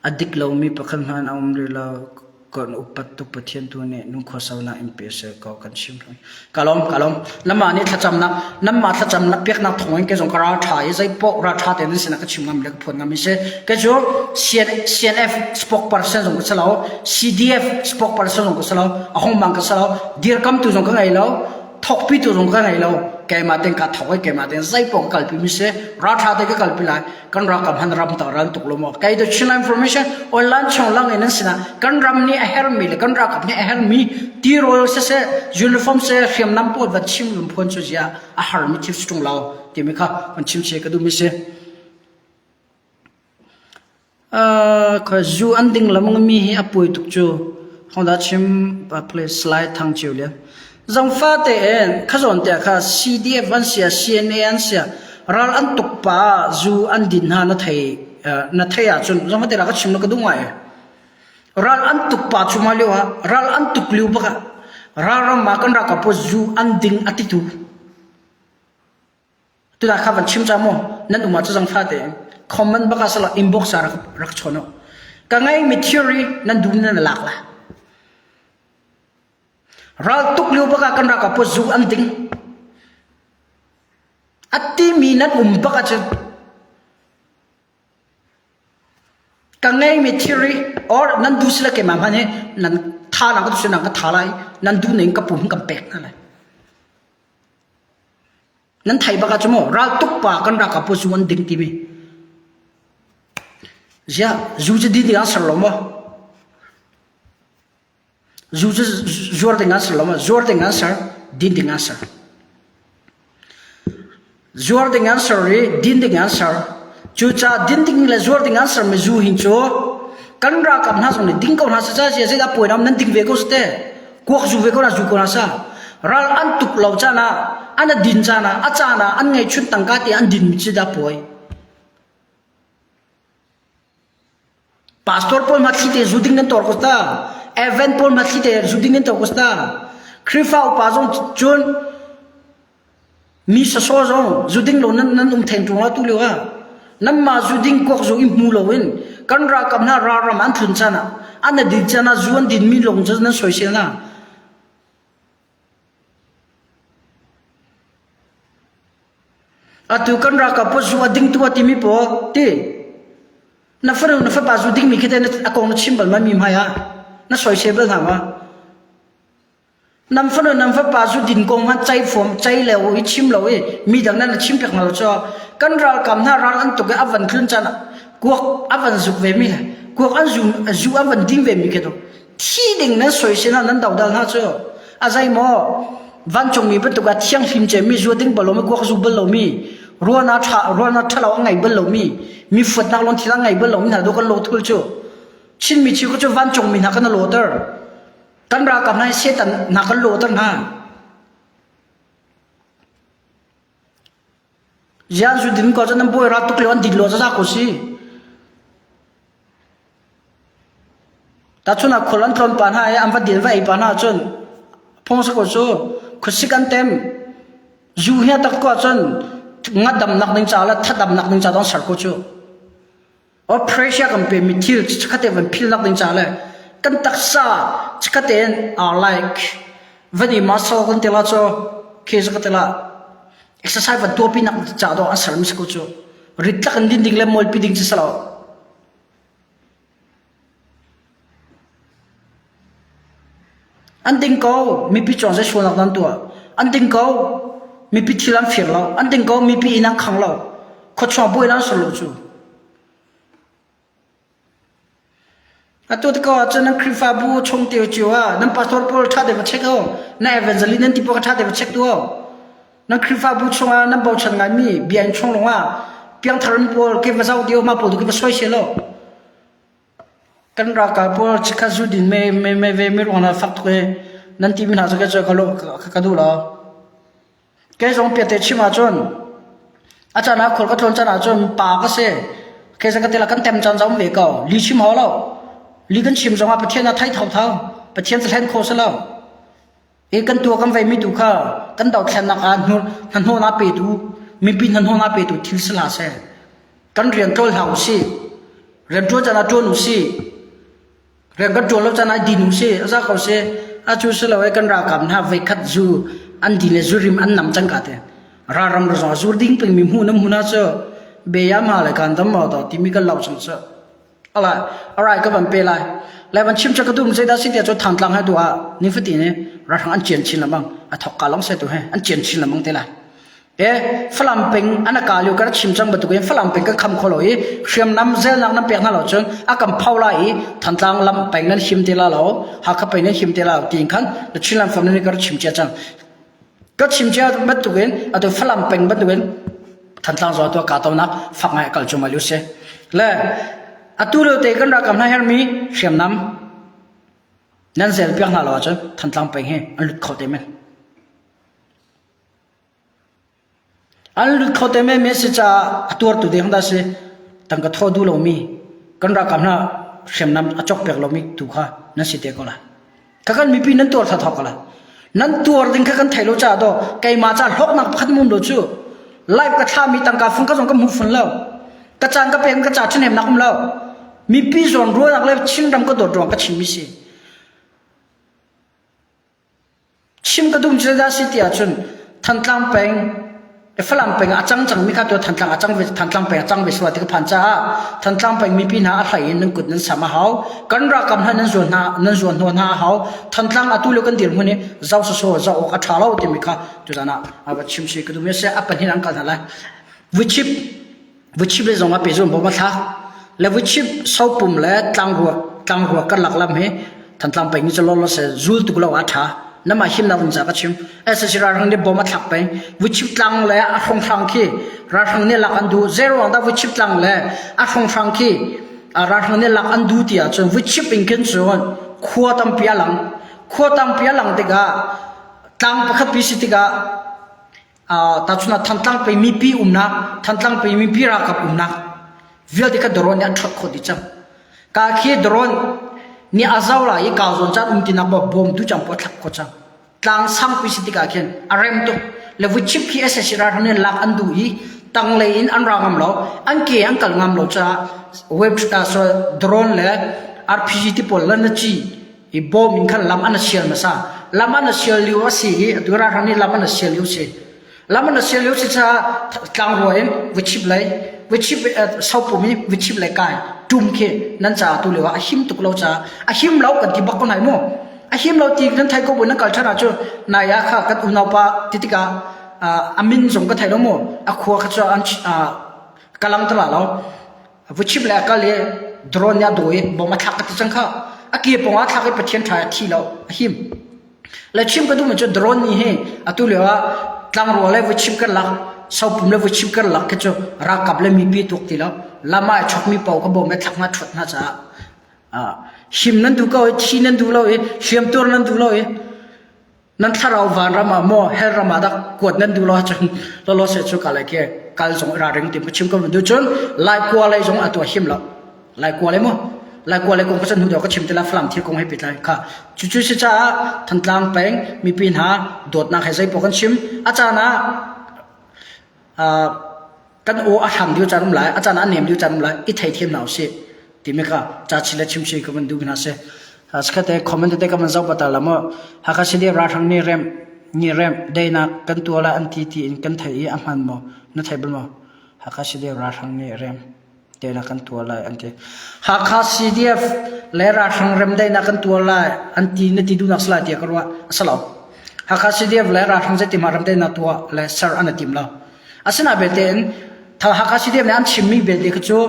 a dik lomi pakhat hmanh a um rih lo. Kan upat tuk Pathian tu nih nunkhua saunak in pe seh ko kan chim hlei. Ka lawm, ka lawm. Namah nih thlacamnak, namah thlacamnak peknak thawng in kei zong ka ral ṭha i zei paoh ral ṭha tein nan sinah ka chim ngam le ka phuan ngam i si. Kei cu CNF spokesperson zong ka si lo, CDF spokesperson zong ka si lo, a hongmang ka si lo, dirkamtu zong ka ngei lo, thawkpitu zong ka ngei lo. Keimah tein kaa thawk i keimah tein zei paoh ka kalpi mi si. Ral ṭha tein ka kalpi lai. Kan ralkap han ram tak ral tuk lo maw? Kei the Chin Information online chung lang in nan sinah kan ram nih a hermi le kan ralkap nih a hermi tirawl siseh uniform seh hriamnam pawl van chim lum phuan cu zia a harmi thil si ṭung lo timi kha van chim che ka duhmi si. Uh, zu an ding lamang mi hi a puai tuk cu. Hongda chim please slide thang chiu lian. Zangfa tein khazawn te kha CDF an sia CNA an sia ral an tuk pa zu an din hna na thei na thei ahcun zangfa te la ka chim na ka duh ngai. Ral an tuk pa cu ma lio ah ral an tuk liu bak ah ral ram ma kan ralkap pawl zu an ding a titu. Tuna kha van chim ca mu nan um ah cu zangfa tein comment bak ah sala inbox ah rak rak chawn u. Ka ngei mi theory nan dum nan lak la. Ral tuk lio bak ah kan ralkap pawl zu an ding. A timi nan um bak ahcun ka ngeimi thilri or nan duh sila keimah hmanh hi nan tha nang ka duh sila ka tha lai nan duh ning ka pum kan pek hna lai. Nan thei bak ah cu mu raltuk pa kan ralkap pawl zu an ding timi. Ziah zu cu din ding ah ser lo maw? Zu cu zuar ding an ser lo maw? Zuar ding an ser, din ding an ser. Zuar ding an ser i din ding an ser. Cucaah din ding le zuar ding an sermi zu hin cu kan ralkap hna zong nih ding ko hna seh ca zeidah puai nam nan ding ve ko seh te. Kuak zu ve ko hna zu ko hna seh. Ral an tuk lo caan ah an a din caan ah a caan ah an ngeihchun tangka te an dinmi cu dah puai. Pastor pawl hma thli te zu ding nan tor ko ta. Event pawl hma thli te zu ding nan tor ko ta. Khrihfa upa zong cun mi sasaw zong zu ding lo nan nan um theng ṭung la tu lio ah nanmah zu ding kuak zu i hmu lo in kan ralkap hna ralram an tlun caan ah an a din caan ah zu an din mi lawng cu nan soisel hna. Atu kan ralkap pawl zu a ding tu a timi pawl ti na fanu na fapa zu dingmi khi teh a kong na chim bal ma mi hmai ah na soisel bal hna ma? Nan fanu nan fapa zu din kong hmanh cei fom cei leo i chim lo i mi dang nan chim piak hna lo cu kan ralkap hna ral an tuk i a van tlun caan ah kuak a van zuk ve mi le kuak an zu zu an van ding ve mi khi tu thi ding nan soisel hna nan dodal hna cu a zei maw vancungmi bantuk ah thianghlim cemmi zua ding bal lomi kuak zu bal lomi ruana ṭha ruana ṭhalo a ngei bal lomi mi fuatnak lawng thil a ngei bal lomi hna do kan lo thul cu Chinmi chiu cu vancungmi hna kan loter kan ralkap hna hi Satan hna kan loter hna Zian zu din ko cu nan bawi ral tuk lio an din lo za ko si Tahchun ah khual an tlawn pa hna i an va din va ei pa hna ahcun phung si ko cu khuasik an tem. Zu hi a tak ko ahcun ngadamnak ding ca le thadamnak ding ca dong ser ko cu. Or pressure kan pe mi thil chikkhat van philnak ding ca le kan taksa chikkhat in are like van i muscle kan tila cu khi ka tila exercise van tuapi nak ca dong an ser mi si ko cu. Rit tlak in din ding le molpi ding ci si lo. An ding ko, mipi cawng zei sualnak dah an tuah? An ding ko, mipi thil an fir lo. An ding ko, mipi inn an khang lo. Khuachuak buai an ser lo cu. Atu te ko ahcun nan Khrihfabu chung te cio ah nan pastor pawl ṭha te va check o. Na evangelist nan ti pawl ṭha te va check tu o. Nan Khrihfabu chungah nan bochan ngaimi bia in chung lawngah piangthar pawl ke va zoh deo ma pawl tu ke va soisel o. Kan ralkap pawl chikkhat zu din me me me ve mi ruangah fak tuk i nan ti mi hna cu ka ka ka duh lo. Kei zong piate chim ahcun a caan ah khual ka tlawn caan ahcun pa ka si. Kei zong ka ti la kan tem caan zong ve ko. Li chim hau lo. Li kan chim zongah Pathian a thei thotho. Pathian cu hlen kho si lo. I kan tua kan veimi tu kha kan dothlennak ah hnahnawhnak petu mipi hnahnawhnak petu thil si hlah seh. Kan rian ṭawl hlah usih. Rian ṭuan caan ah ṭuan usih. Rian kan ṭuan lo caan ah din usih. A za ko sih. A cu si lo i kan ralkap hna voikhat zu an din le zu rim an nam cang ka te. Ralram zong zur ding pengmi hmu na hmun ah cu be ya ma le kan dam maw to timi kan lau cang cu. Alai, alright ka van pe lai. Lai van chim cha ka dum zeidah si tiah cu Thantlang he duh ah nifatin i ralhrang an cian chin lengmang. A thok ka long se tu he an cian chin lengmang te lai. E Falam peng an ka liu ka chim cang bantuk in Falam peng kan kham kho lo i hriamnam zelnak nan pek hna lo cun a kan phau lai i Thantlang lam peng nan him te la lo Hakha peng nan him te la lo tiin khan na Chinland fam nan ka chim chia cang. Ka chim cia bantukin atu Falam peng bantukin Thantlang zaw tu ka tonak fak ngai kal cu mal si. Le atu lio te kan rakam hna hermi hriamnam nan zel piak hna lo ahcun Thantlang peng hi an lut kho te men. An lut kho te men mi si caah a tuartu ding dah si tangka thaw duh lomi kan ralkap hna hriamnam a cawk pek lomi tu kha nan si te ko lai. Kha kan mipi nan tuar thathawk ko lai. Nan tuar ding kha kan thei lo caah daw keimah ca hlawknak pakhat mum lo cu live ka thlami tangka fung ka zong ka hmu fun lo. Ka caan ka pek ka ca ṭhahnemnak um lo. Mipi zawn ruahnak le Chinram ka dawt ruang ka chimmi si. Chim ka duh cu dah si ti ahcun Thantlang peng Falam peng ah a cang cangmi kha tu Thantlang a cang ve Thantlang peng a cang ve sual ti ka phan caah Thantlang peng mipi hna a hlei in nan kut nan sam a hau. Kan ralkap hna nan zuan hna nan zuan hnawh hna a hau. Thantlang atu le kan dirhmun hi zoh sawsawh zoh awk a ṭha lo timi kha tuzan ah a va chim si ka duhmi a si. A pahnih an kal hna lai. Vuchip Vuchip le zong ah pehzulh bawm a thlak. Le vuchip sopum le tlangrua tlangrua karlak lam hi Thantlang peng ni cu lawlaw se zul tuk lo a ṭha. Namah himnak ding ca ka chim. SSC ralhrang nih bom a thlak peng. Vuchip tlang le a hrawnghrang khi ralhrang nih lak an duh. Zeiruang dah vuchip tlang le a hrawnghrang khi ralhrang nih lak an duh ti ahcun vuchip in khin cun khua tampi a lang. Khua tampi a lang tikah tlang pakhat pi si tikah Tahchun ah Thantlang pei mipi umnak, Thantlang pei mipi ralkap umnak vialte kha drone nih an ṭhawt khawh dih cang. Ka khi drone nih a zau lai i kau zawn caan um tinak maw bawmtu cang pawl thlak khawh cang. Tlang sangpi si tikah khin a rem tuk. Le vuchip khi SSC ralhrang nih lak an duh i tanglei in an ra ngam lo, an ke an kal ngam lo caah web sorry, drone le RPG ti pawl lan na ci i bawm in khan lam an sial hmasa lam an sial lio a si i atu ralhrang nih lam an sial lio si lam an sial lio si caah tlangrua in vuchip lei vuchip sopum i vuchip lei kai tum khi nan caah tu lio ah a him tuk lo caah a him lo kan ti bak ko nai mu a him lo ti nan thai ko bu nan kal ṭhan ahcun nai ah kha kan unau pa ti tikah a min zong ka thei lo mu a khua kha cu an kalang tala lo Vuchip le a kal i drone nih a dawi i bom a thlak ka ti cang kha. A ke pawng ah thlak i Pathian ṭha a thi lo, a him. Le chim ka duhmi cu drone nih hi atu lio ah tlangrua le vuchip karlak, sopum le vuchip karlak khi cu ralkap le mipi tuak ti lo. Lam ah ai chokmi paoh kha bom he thlak hna ṭhuat hna caah him nan duh ko i thi nan duh lo i hliamtuar nan duh lo i Nan thlarau vanram ah maw hell ram ah dah kuat nan duh lo ahcun lawlaw se cu ka lai ke kal zong i ralring tim ka chim ko duh cun lai kua lei zong a tuah him lo lai kua lei mu lai kua lei kong ka chan hnu deuh ka chim te la falam thil kong he pehtlai kha cu cu si caah Thantlang peng mipi hna dawtnak he zei paoh kan chim a caan ah kan aw a hrang deuh caan um lai a caan ah a nem deuh caan um lai i theithiam hna usih timi kha ca chin le chim chin ka van duh hna si sikhat te comment te ka van zoh bata la maw Hakha City ralhrang nih rem ni rem deinak kan tuah lai an ti ti in kan thei i a hman maw na thei bal maw Hakha City ralhrang nih rem deinak kan tuah lai an ti Hakha CDF le ralhrang rem deinak kan tuah lai an ti na ti duhnak salai tiah ka ruah a si lo Hakha CDF le ralhrang zeitim ah rem deinak tuah le ser an i tim lo Asinain belte in Hakha CDF nih an chimmi belte kha cu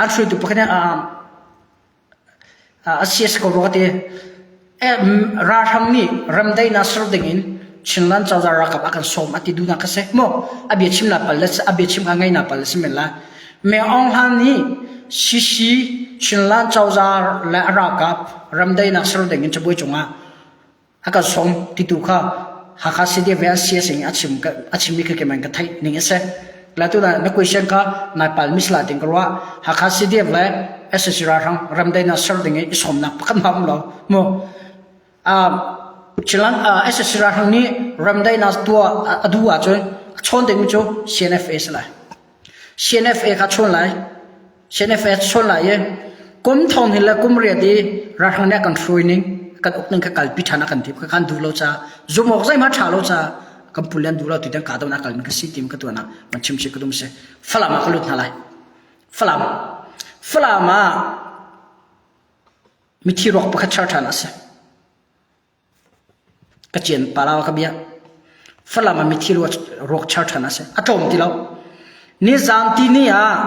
an hruaitu pakhat nih a si a si ko rua ka ti. Ralhrang nih remdaihnak ser dingin Chinland cozah ralkap a kan sawm a ti duhnak kha si. Maw a bia chim na pal le a bia chim kha ngai na pal le si men lai. Me Aung Hlaing nih CC Chinland cozah le a ralkap remdaihnak ser dingin cabuai cungah a kan sawm titu kha Hakha CDF an CS in a chim a chimmi kha keimah in ka theih ning a si. La tu na question kha nai pal mis la ding ka ruah. Hakha CDF le SSC ralhrang ramdaihnak ser ding i i sawmnak pakhat hma um lo mu. Chilan SSC ralhrang nih ramdaihnak tuah a duh ahcun a chawn dingmi cu CNFA si lai. CNFA kha chawn lai. CNFS chawn lai i kum thong hin le kum riat i ralhrang nih a kan hruai ning kan uk ning kha kalpi ṭhan a kan ti kha kan duh lo caah zumh awk zeihmanh ṭha lo caah kan pu le an duh lo ti tiang kahdohnak kal mi ka si tim ka tuan ah van chim chih ka dum si Falam ah ka lut hna lai Falam Falam ah mithi ruak pakhat char ṭhan a si Ka cian pala ka bia. Falam ah mithi ruak char ṭhan a si. A tlawm ti lo. Nizan ti ni ah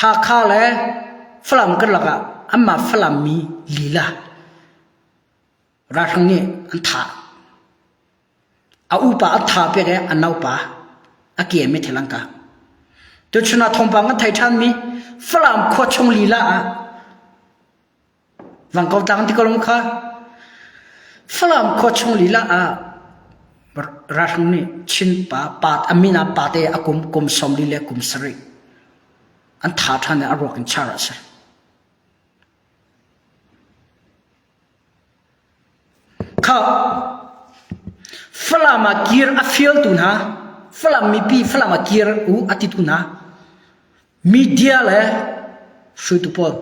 Hakha le Falam karlak ah anmah Falam mi lila ralhrang nih an thah. A upa a tha piak i a naupa a ke mi thil an kah. Tuchun ah thawngpang kan thei ṭhanmi Falam khua chung lila ah Vangko tlang ti ko lo kha. Falam khua chung lila ah ralhrang nih Chin pa pa a min ah pate a kum kum 40 le kum sarih an tha ṭhan i a ruak in char a si. Kha Falam ah kir a fialtu hna Falam mipi Falam ah kir u a titu hna Media le hruaitu pawl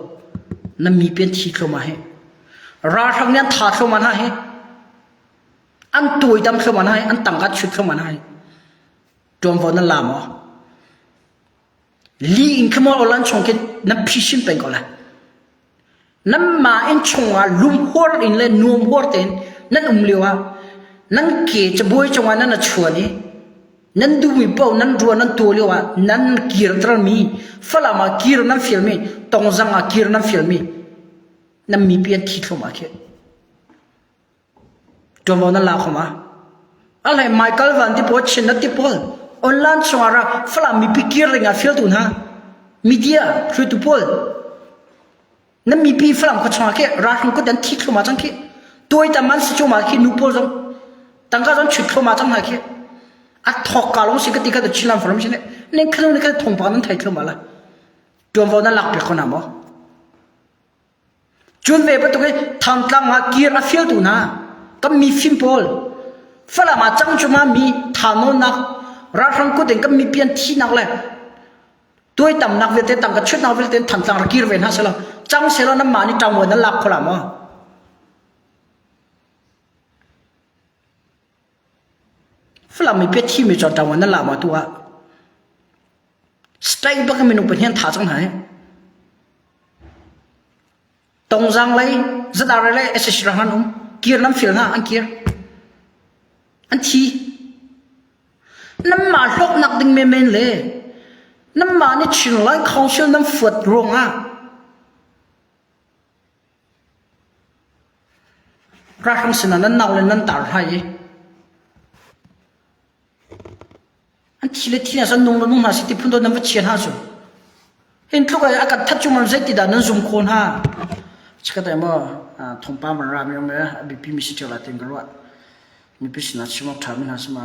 nan mipi an thi thluahmah hi. Ralhrang nih an tha thluahmah hna hi. An tuaitam thluahmah hna hi. An tangka chut thluahmah hna hi. Ṭuanvo nan la maw? Li in kha maw lan chung khi nan phisin peng ko lai. Nanmah inn chungah lumhuar in le nuamhuar tein nan um lio ah nan ke cabuai cungah nan a chuan i nan duhmi paoh nan ruah nan tuah lio ah nan kirtermi Falam ah kir nan fialmi Tongzang ah kir nan fialmi nan mipi an thi thluahmah khi. Ṭuanvo nan la kho ma? A hlei Michael Van ti pawl Chin ti pawl online chungah ra Falam mipi kir ding ah fialtu hna media hruaitu pawl nan mipi Falam khua chungah khi ralhrang kut an thi thluahmah cang khi tuaitam an si cuahmah khi nu pawl zong tangka zong chut thluahmah cang hna khi a thawk ka lawng si ka ti ka Chinland Forum si ne nen khanu ne kha thawngpang nan thei thluahmah la ṭuanvo nan lak piak kho hna maw Cun ve bantuk i Thantlang ah kir a fialtu hna kan mifim pawl Falam ah cang cuma mi thahnawnnak ralhrang kut in kan mipi an thihnak le tuaitamnak vialte tangka chutnak vialte in Thantlang rak kir ve hna selaw cang selaw nanmah nih ṭangvuan nan lak kho la maw? Falam mipi a thimi cu ṭangvuan nan la maw tu ah? State bak in minung pahnih an tha cang hna hi. Tongzang lei ZRA lei SSC rang an um. Kir nan fil hna an kir. An thi. Nanmah hlawknak ding menmen le nanmah nih Chinland Council nan fuat ruangah ralhrang sinah nan nau le nan tar hna i An thi le thi hna san nung le nung hna si ti phun nan va chia hna cu. Hin tluk ai a kan that cu man zei ti dah nan zum kho hna. Chikat ai maw thawngpang van ra mi um a bipi mi si ṭheo lai tin ka ruah. Mipi sinah chim awk ṭha mi hna si ma.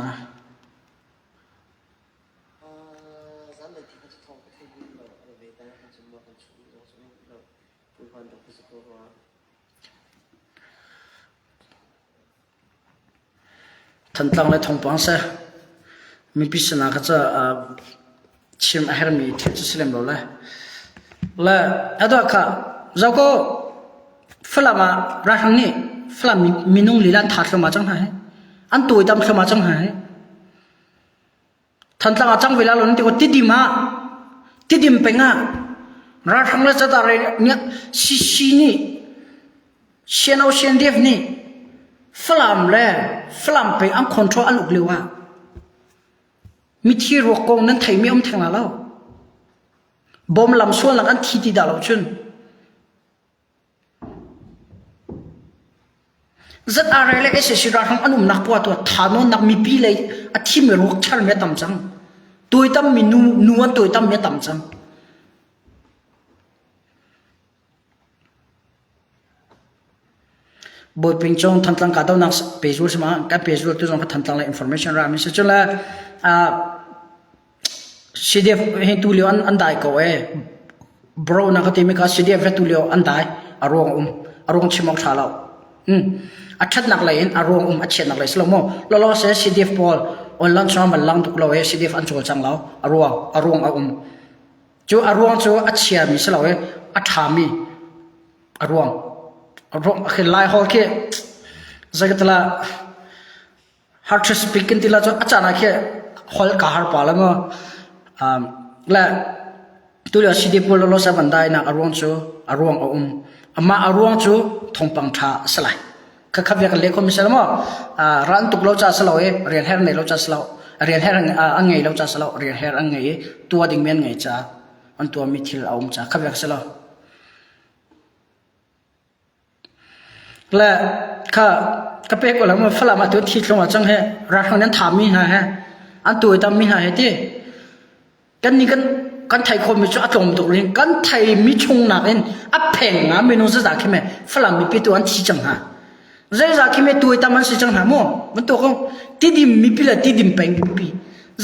Zanlei thi kha cu thawng ka thei bik lo. A ve ta kan chim ma kan chung zong cu lo. Pulvan dok ka si ko rua. Thantlang le thawngpang seh. Mipi sinah kha ca chim a herhmi thil cu si lem lo le. Le atu ah kha zoh ko Falam ah ralhrang nih Falam minung lila an tha thluahmah cang hna hi. An tuaitam thluahmah cang hna hi. Thantlang ah cang ve la lo nan ti ko Tidim ah Tidim peng ah ralhrang le catare nih CC nih CNO CNDF nih Falam le Falam peng an control an uk lio ah mithi ruak kong nan theimi um theng la lo. Bom lam sualnak an thi ti dah lo cun ZRA le sac ralhrang an umnak poah tu ah thahnawnnak mipi lei a thimi ruak charmi a tam cang. Tuaitammi nu, nu an tuaitammi a tam cang. Bawiping cung Thantlang kahdohnak pehzul si ma kan pehzul tu zong kha Thantlang le information ra mi si cun le CDF hi tu lio an an dai ko e. Bro na ka timi kha CDF he tu lio an dai. A ruang um. A ruang chim awk tha lo. Hmm. A thatnak lei in a ruang um a chiatnak lei si lo maw? Lolo se CDF pawl online chung man lang tuk lo e CDF an cawl cang lo. A ruang a ruang a um. Cu a ruang cu a chia mi si lo e a tha mi a ruang. A ruang khi lai hol khi zeikatala hard to speak kan ti la cu a caan ah khi hol ka har pa la maw um le tulio CD pawl lo sa van dai nak a ruang cu a ruang a um amah a ruang cu thawngpang tha a si lai kha kha bia kan leh khom sel maw ran tuk lo cha salo e rian her nei lo cha salo rian her an ngei lo cha salo rian her an ngei i tua ding men ngei cha an tua mi thil a um cha kha bia salo Le kha ka pek ko lo Falam ah tu thi thlung ah cang he ralhrang nan thami hna he an tuaitam mi hna he ti kan nih kan kan thei khawmi cu a tlawm tuk ring kan thei mi chung nakin a pheng nga minung zaza khi me Falam mipi tu an thi cang hna zeiza khi me tuaitam an si cang hna mu bantuk ko tidim mipi le tidim peng mipi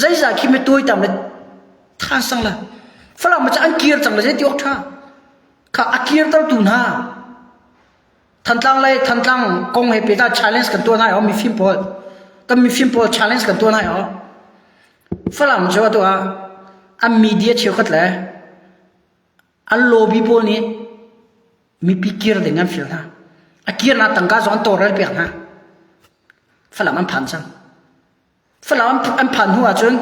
zeiza khi me tuaitam le than sang la Falam cu an kir cang le zei ti awk tha Kha a kirtertu hna Thantlang lei Thantlang kong he pehtlai challenge kan tuah hna i mifim pawl kan mifim pawl challenge kan tuah hna i Falam cu atu ah an media cheukhat le an lobby pawl nih mipi kir ding an fial hna. A kirnak tangka zong an tawlrel piak hna. Falam an phan cang. Falam an phan hnu ahcun.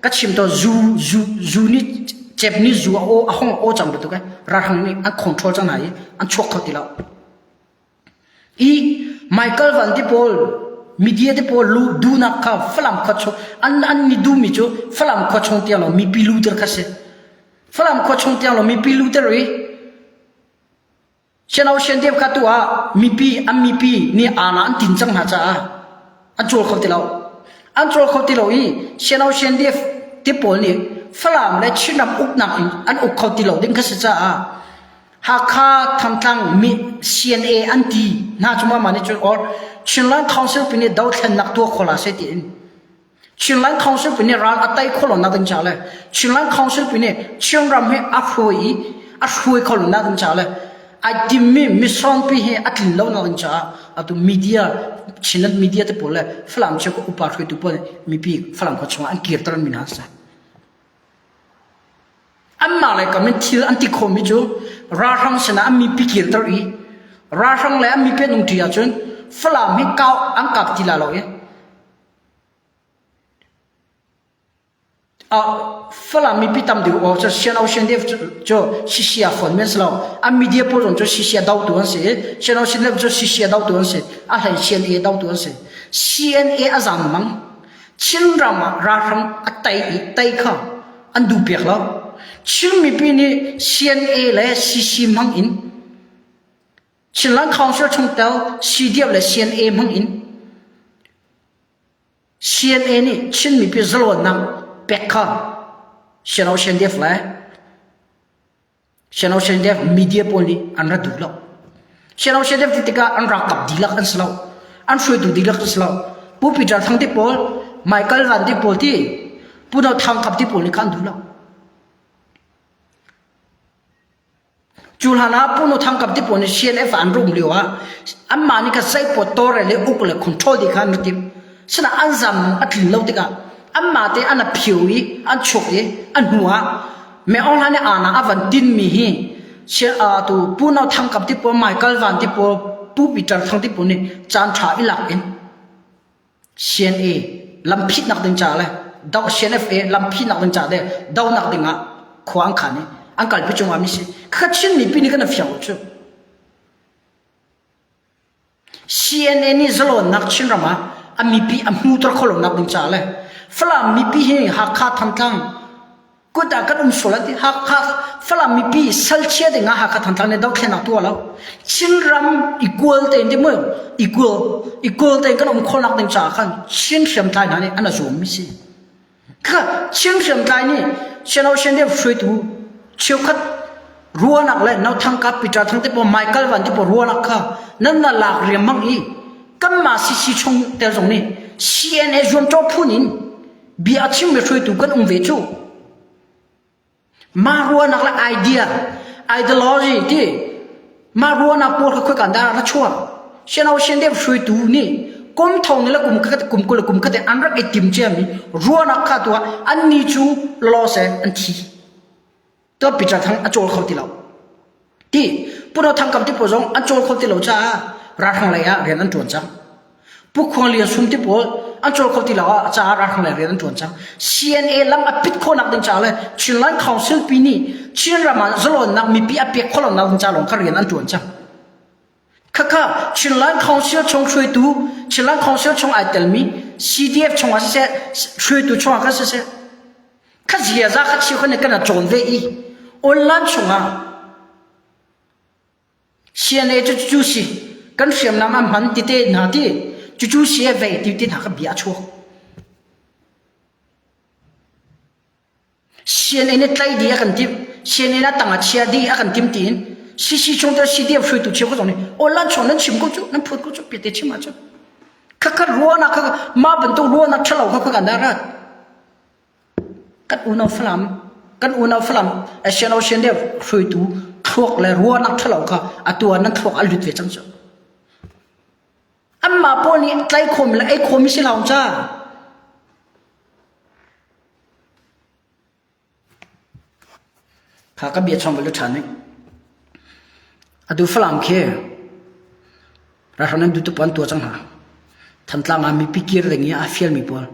Ka chim to zu zu zu nih cep nih zu a aw a hong aw cang bantuk ai ralhrang nih an control cang hna i an chuak kho ti lo. I Michael Van ti pawl media te pawl lu duhnak kha Falam khua chung an an ni duhmi cu Falam khua chung tiang lo mipi lu ter kha si. Falam khua chung tiang lo mipi lu ter i Siano siandem kha tu ah mipi an mipi nih aana an tin cang hna caah an cawl kho ti lo. An cawl kho ti lo i siano siandef te pawl nih Falam le Chinram uknak in an uk kho ti lo ding kha si caah Hakha Thantlang mi CNA an ti hna cu mah nih cun or Chinland Council pi nih dothlennak tuah kho la seh tiin Chinland Council pi nih ral a tei kho lo nak ding ca le Chinland Council pi nih Chinram hi a hruai i a hruai kho lo nak ding ca le ai timmi mission pi hi a tlin lo nak ding caah atu media Chinland media te pawl le Falam cheukhat upa hruaitu pawl nih mipi Falam khua chungah an kirter mi hna si. Anmah lei kam in thil an ti khawhmi cu ralhrang sinah an mipi kirter i ralhrang le an mipi an umṭi ahcun Falam hi kau an kap ti lai lo i Falam mipi tam deuh aw cu Sian Ocean Dev cu Sisia phone men si lo. An media pawl zong cu Sisia dotu an si i Sian Ocean Dev cu Sisia dotu an si. A hlei CNA dotu an si. CNA a zam mang. Chinram ah ralhrang a tei i tei kha an duh piak lo. Chin mipi nih CNA le CC hmang in Chinland Council chungtel CDF le CNA hmang in CNA nih Chin mipi zalawnnak pek kha Siano CNDF le Siano CNDF media pawl nih an ra duh lo. Siano CNDF ti tikah an ralkap dihlak an si lo. An hruaitu dihlak an si lo. Pu Peter Thang te pawl, Michael Van te pawl ti, Pu No Thang Kap te pawl nih kha an duh lo. Cu hlan ah Pu Nu Thang Kap te pawl nih CNF an rum lio ah anmah nih kha zeipaw tawlrel le uk le control ti kha an rak timh. Sinain an zam a tlin lo tikah anmah te an a phio i an chuak i a hnu ah Me Aung Hlaing nih aana a van tinmi hi tu Pu No Thang Kap ti pawl, Michael Van ti pawl, Pu Peter Thang ti pawl nih caan ṭha i lak in CNA lamphitnak ding ca le do CNFA lamphitnak ding ca le donak ding ah khua an khan i an kalpi cungah mi si. Kha Chin mipi nih kan fiang cu. CNA nih zalawnnak Chinram ah a mipi a hmuter kho lonak ding ca le Falam mipi hi Hakha Thantlang kut ah kan um sual an ti. Hakha Falam mipi salchia ding ah Hakha Thantlang nih dothlennak tuah lo. Chinram equal tein ti mu equal equal tein kan um khawhnak ding caah khan Chin hriamtlai hna nih an a zuam mi si. Kha Chin hriamtlai nih Siano Shendep hruaitu cheukhat ruahnak le Nauthang ka Peter Thang te pawl Michael Van te pawl ruahnak kha nan na lak riangmang i kanmah CC chung tel zong nih CNA zuamcawh phun in bia a chimmi hruaitu kan um ve cu. Mah ruahnak le idea, ideology ti mah ruahnak pawl kha khoika dah ra chuak? Siano siandem hruaitu nih kum thong le kum khat kum 20 le kum khat an rak i tim ciami ruahnak kha tuah anni cu law se an thi. To Peter Thang a cawl kho ti lo. Ti Puno Thang Kam ti pawl zong an cawl kho ti lo caah ralhrang lei ah rian an ṭuan cang. Pu Khuang Lian Sum ti pawl an cawl kho ti lo ah caah ralhrang lei rian an ṭuan cang. CNA lam a pit khawhnak ding caah le Chinland Council pi nih Chinram ah zalawnnak mipi a pek khawh lonak ding ca lawng kha rian an ṭuan cang. Khakha Chinland Council chung hruaitu Chinland Council chung ai telmi CDF chung ah siseh hruaitu chung ah khan siseh Kha ziaza kha cheu khan kan cawn ve i online chungah CNA cu cu si kan hriamnam an hman ti te hna ti cucu si e vei ti ti hna kha bia a chuak. CNA nih tlai di a kan timh CNA na tang a chia di a kan tim tiin CC chung te CDF hruaitu cheu ko zong nih online chung nan chim ko cu nan phut ko cu piate chim ah cu khakha ruahnak kha mah bantuk ruahnak ṭhalo kha kan dah rat Kan unau Falam, kan unau Falam Asian Ocean deuh hruaitu thluak le ruahnak ṭhalo kha atu ah nan thluak a lut ve cang cu. Anmah pawl nih tlai khawmi le ei khawmi si lo ca. Kha ka bia chong bal ṭhan ning. Atu Falam khi ralhrang nan duhtuk an tuah cang hna. Thantlang ah mipi kir ding i aa fialmi pawl.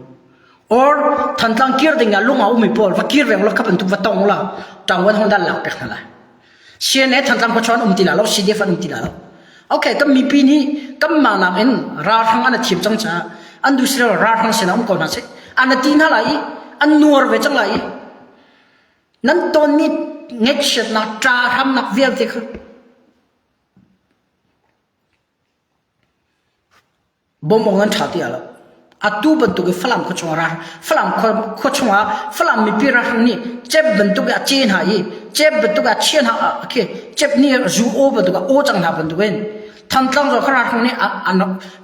Or Thantlang kir ding ah lung a ummi pawl va kir veng law kha bantuk va tong la ṭangwan hong dan lak pek hna lai. CNA Thantlang khua chuan um ti la lo CDF an um ti la lo. Okay, kan mipi nih kan mah nak in ralhrang an thiam cang caah an duh silo ralhrang sinah um ko hna seh. An ti hna lai i an nuar ve cang lai i nan tonmi ngaihchiatnak ṭa hramnak vialte kha Bawm awk nan ṭha ti ah lo. Atu bantuk i Falam khua chungah ra Falam khua chungah Falam mipi ralhrang nih cep bantuk i a ce hna i cep bantuk i a chia hna khi cep nih zu aw bantuk a aw cang hna bantuk in Thantlang zong kha ralhrang nih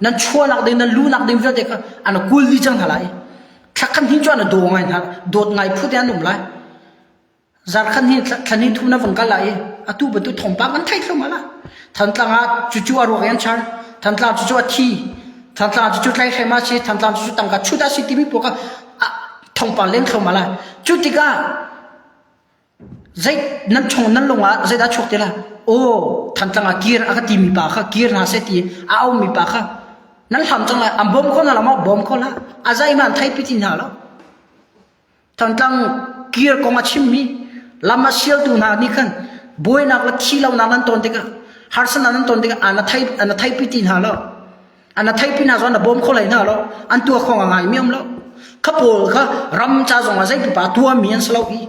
nan chuahnak ding nan luhnak ding vialte kha an kul dih cang hna lai. Thla khat hnih cu an daw ngai hna dawt ngai phu te an um lai. Zarkhat hi thlan hi thu na vung kal lai i atu bantuk thawngpang an theih thluahmah la. Thantlang ah cucu a ruak in an char. Thantlang cucu a thi. Thantlang cucu tlaihrem a si. Thantlang cucu tangka chut a si timi pawl kha thawngpang len thluahmah lai. Cu tikah zei nan chung nan lung ah zeidah chuak ti la? Aw Thantlang ah kir a ka timi pa kha kir hna seh ti a aumi pa kha nan hlam cang lai. An bawm kho hna lo maw? Bawm kho hlah. A zeihmanh an theipi ti hna lo. Thantlang kir kong a chimmi lam a sialtu hna nih khan buainak le thilonak nan ton tikah harsatnak nan ton tikah an thei an theipi ti hna lo an theipi hna zong na bawm kho hlei hna lo an tuah kho ngai mi um lo kha pawl kha ram ca zong ah zei pipa tuahmi an si lo i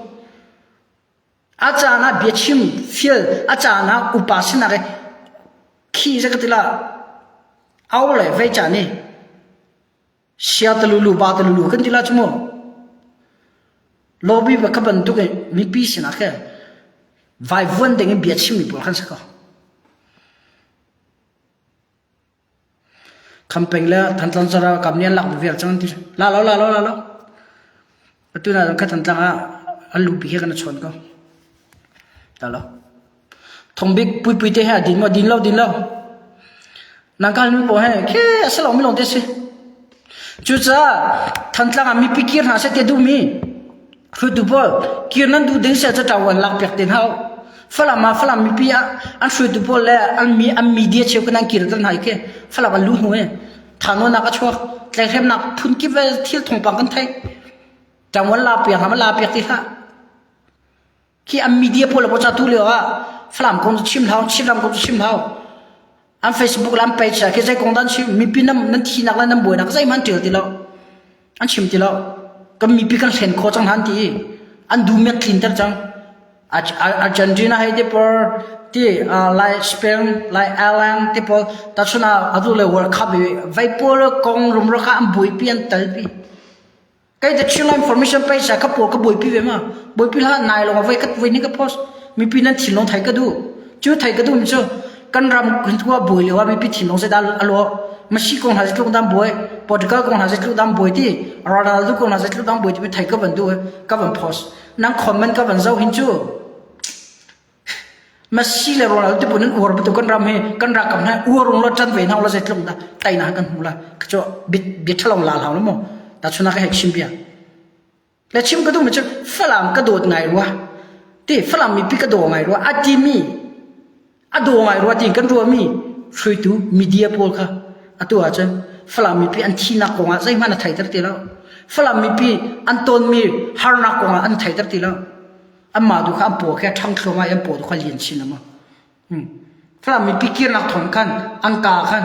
a caan ah biachim fial a caan ah upa sinak i khi ze ka ti la au le vei ca ni Sia ta lulu ba ta lulu kan ti la cu mu. Lobby ba kha bantuk in mipi sinah khe vaivuan ding in bia chimmi pawl khan si ko. Khampeng le Thantlang zara kam nih an lak vial cang ti. La lo la lo la lo. Atu na kha Thantlang ah an lupi he kan chawn ko. Ta lo. Thongbik puipui te he a din maw din lo din lo. Nangkal mi pawl he khi a si lo mi lawng te si. Cucaah Thantlang ah mipi kir hna seh ti a duhmi hruaitu pawl kir nan duh ding si ahcun ṭavuan lak piak te hna u. Falam ah Falam mipi ah an hruaitu pawl le an mi an media cheu kan an kir ter hna i khi Falam an luh hnu i thanonak a chuak tlaihhremnak phun kip thil thawngpang kan theih. Ṭavuan la piak hna ma la piak ti hlah. Khi an media pawl a tu lio ah Falam kong cu chim hau, Chinram kong cu chim hau. An Facebook le an page ah khi zei kong dah an chim, mipi nan nan thinak le nan buainak zeihmanh an ṭial ti lo. An chim ti lo. Kan mipi kan hlen khawh cang hna an ti i an duh mi an tlinter cang. Argentina hei ti por ti lai Spain, lai Ireland ti pawl tachun ah atu le World Cup i vai pawl kong rumro kha an buaipi an talpi. Kei the Chinland Information page ah ka pawl ka buaipi ve ma. Buaipi hlah nai lawng voi kat voi ni ka post. Mipi nan thinlung thei ka duh. Cu thei ka duh mi cu kan ram khua buai lio ah mipi thinlung zeidah a lawh. Masi kong hna zeitluk dam buai, Portugal kong hna zeitluk dam buai ti, Ronaldo kong hna zeitluk dam buai ti thei ka van duh ka van post. Nang comment ka van zoh hin cu Messi le Ronaldo ti pun in uar bantuk kan ram hi kan rakam hna uar ung lo ṭan ve hna la zeitluk dah teinak kan hmu la cu bia ṭhalo la hlau lo mu ta chuna ka hei chim bia le chim ka duh mi cu Falam ka dawt ngai rua ti Falam mipi ka daw ngai rua a ti mi a daw ngai rua ti kan rua mi hruaitu media pawl kha atu ahcun Falam mipi an thinak kongah zeihmanh a theiter ti lo Falam mipi an tonmi harnak kongah an theiter ti lo Anmah tu kha an paw khi a ṭhang thluahmah i an paw tu kha lian chin lengmang. Hmm. Falam mipi kirnak thawng khan an ka khan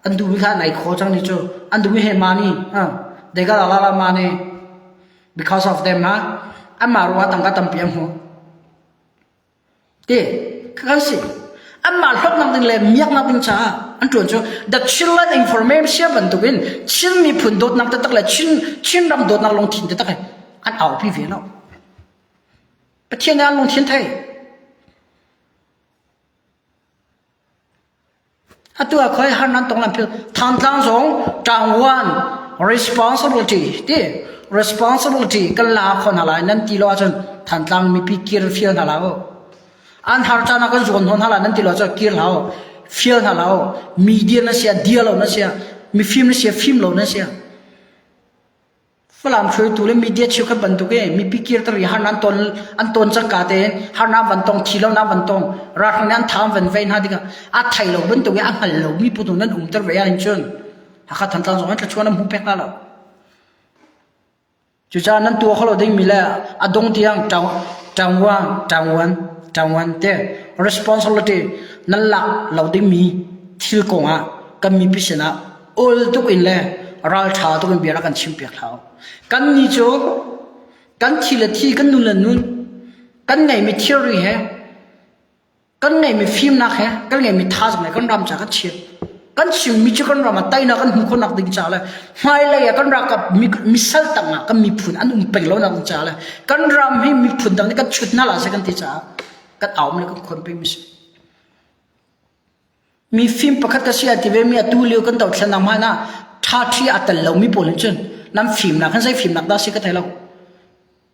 an duhmi kha an ei kho cang ni cu an duhmi he money uh, they got a lot of money because of them ha anmah ruangah tangka tampi an hmu ti kan si anmah hlawknak ding le miaknak ding caah an ṭuan cu the Chinland information bantukin Chin miphun dawtnak taktak le Chin Chinram dawtnak lungthin taktak he an aupi ve lo Pathian nih an lungthin thei Atu ah khoi har nan tong lam phil Thantlang zong ṭangwan responsibility ti responsibility kan la kho hna lai nan ti lo ahcun Thantlang mipi kir fial hna la u. An har caan ah kan zuan hnawn hna lai nan ti lo ahcun kir hlah u. Fial hna la u. Media na sia dia lo na sia mifim na sia fim lo na sia. Falam hruaitu le media cheukhat bantuk i mipi kirter i harnak an ton an ton cangka tein harnak van tong thi lonak van tong ralhrang nih an tha an van vei hna tikah a thei lo bantuk i a hngal lo mi putu nan umter ve ahhin cun Hakha Thantlang zong an tlachuan an hmu pek hna lo. Cucaah nan tuah kho lo dingmi le a dong tiang ṭangwan, ṭangwan, ṭangwan te responsibility nan lak lo dingmi thil kongah kan mipi sinah ul tuk in le ralṭha tuk in bia rak kan chimpiak hlah u. Kannih cu kan thi le thi, kan nun le nun, kan ngeihmi thilri he Kan ngeihmi fimnak he kan ngeihmi thazaang he kan ram ca kan chim. Kan chimmi cu kan ram ah teinak kan hmuh khawhnak ding ca le hmailei ah kan ralkap misal tang ah kan miphun an um peng lonak ding ca le kan ram hi miphun dang nih kan chut hna la seh kan ti caah kan aum le kan khuan pengmi si. Mi fim pakhat ka si a ti ve mi atu lio kan dothlennak hmanh ah ṭhaṭhi a tel lomi pawl nih cun nan fimnak hin zei fimnak dah si ka thei lo.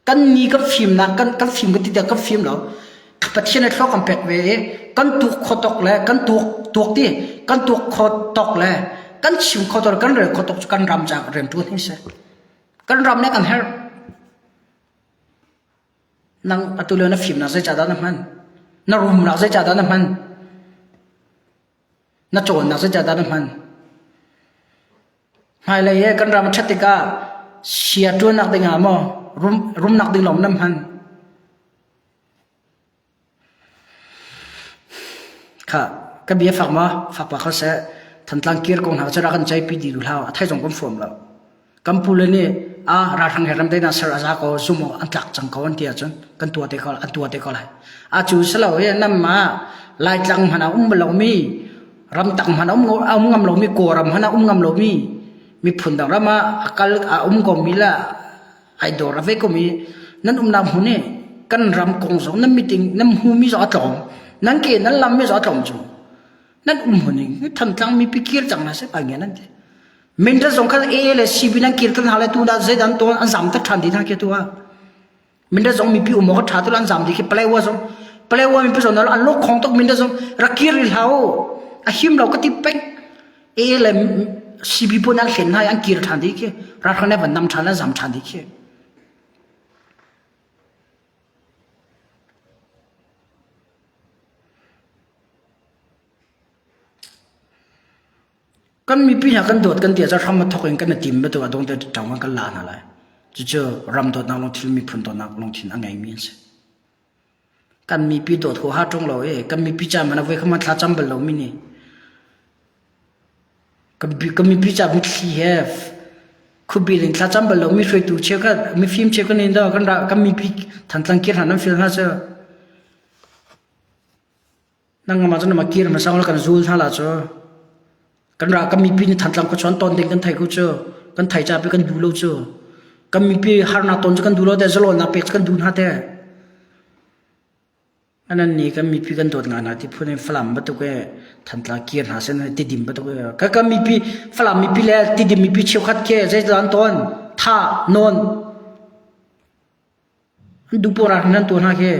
Kan ni kan fimnak kan kan fim kan ti tiah kan fim lo. Pathian nih thluak kan pek ve i kan tuak kho tok le kan tuak tuak ti kan tuak kho tok le kan chim kho tok kan rel kho tok cu kan ram ca rian ṭuan hi si. Kan ram nih kan herh. Nang atu lio na fimnak zeicahdah na hman? Na rumnak zeicahdah na hman? Na cawnnak zeicahdah na hman? Hmailei he kan ram a ṭhat tikah sia ṭuannak dingah maw rum, rumnak ding lawng na hman? Kha ka bia fak maw? Fak pa kho seh. Thantlang kir kong hna cu rak kan ceihpi dih duh hlah. A thei zong kan fuam lo. Kan pule nih a ralhrang he ramdaihnak ser a za ko zum awk an tlak cang ko an ti ahcun kan tuah te ko an tuah te ko lai. A cu si lo hi nanmah Laitlang hmanh ah um lomi ramtang hmanh um um ngam lomi Kawlram hmanh ah um ngam lomi miphun dang ram ah a kal a um komi le ai dawr a ve komi nan umnak hmun hi kan ram kong zong nan meeting nan hmumi zong a tlawm nan ke nan lammi zong a tlawm cu nan um hmun in Thantlang mipi kir cang hna seh pa ngian an ti. Mindat zong kha A le CB nan kir tan hna le tu dah zeidan tawn an zam tak ṭhan dih hna khi tu ah. Mindat zong mipi um awk a ṭha tu an zam dih khi Palewa zong Palewa mipi zong an lok khong tuk Mindat zong rak kir rih hlah u. A him lo ka ti peng. A le CB pawl nan hlen hna i an kir ṭhan dih khi. Ralhrang nih van nam ṭhan an zam ṭhan dih khi. Kan mipi hna kan dawt kan ti ahcun hram a thawk in kan i tim bantuk ah dongte ṭang kan la hna lai. Cucu ram dawtnak lungthin miphun dawtnak lungthin a ngeimi an si. Kan mipi dawt huaha ṭung lo i kan mipi ca man a voi kha man thla cam bal lomi nih kan mipi ca mitthli he khuapi in thla cam bal lomi hruaitu cheukhat mifim cheukhat nih kan kan mipi Thantlang kir hna nan fil hna cu Nangmah cu na kir hmasa kan zul hna la cu. Kan ra kan mipi nih Thantlang khuachuan ton ding kan thei ko cu. Kan thei ca pi kan duh lo cu. Kan mipi harnak ton cu kan duh lo te zalawnnak pek cu kan duh hna te. Anan nih kan mipi kan dawt nga hna ti phun in Falam bantuk e Thantlang kir hna sen Tidim bantuk e ka kan mipi Falam mipi le Tidim mipi cheukhat ke zeidan ton tha non an duh pora nan tuah hna ke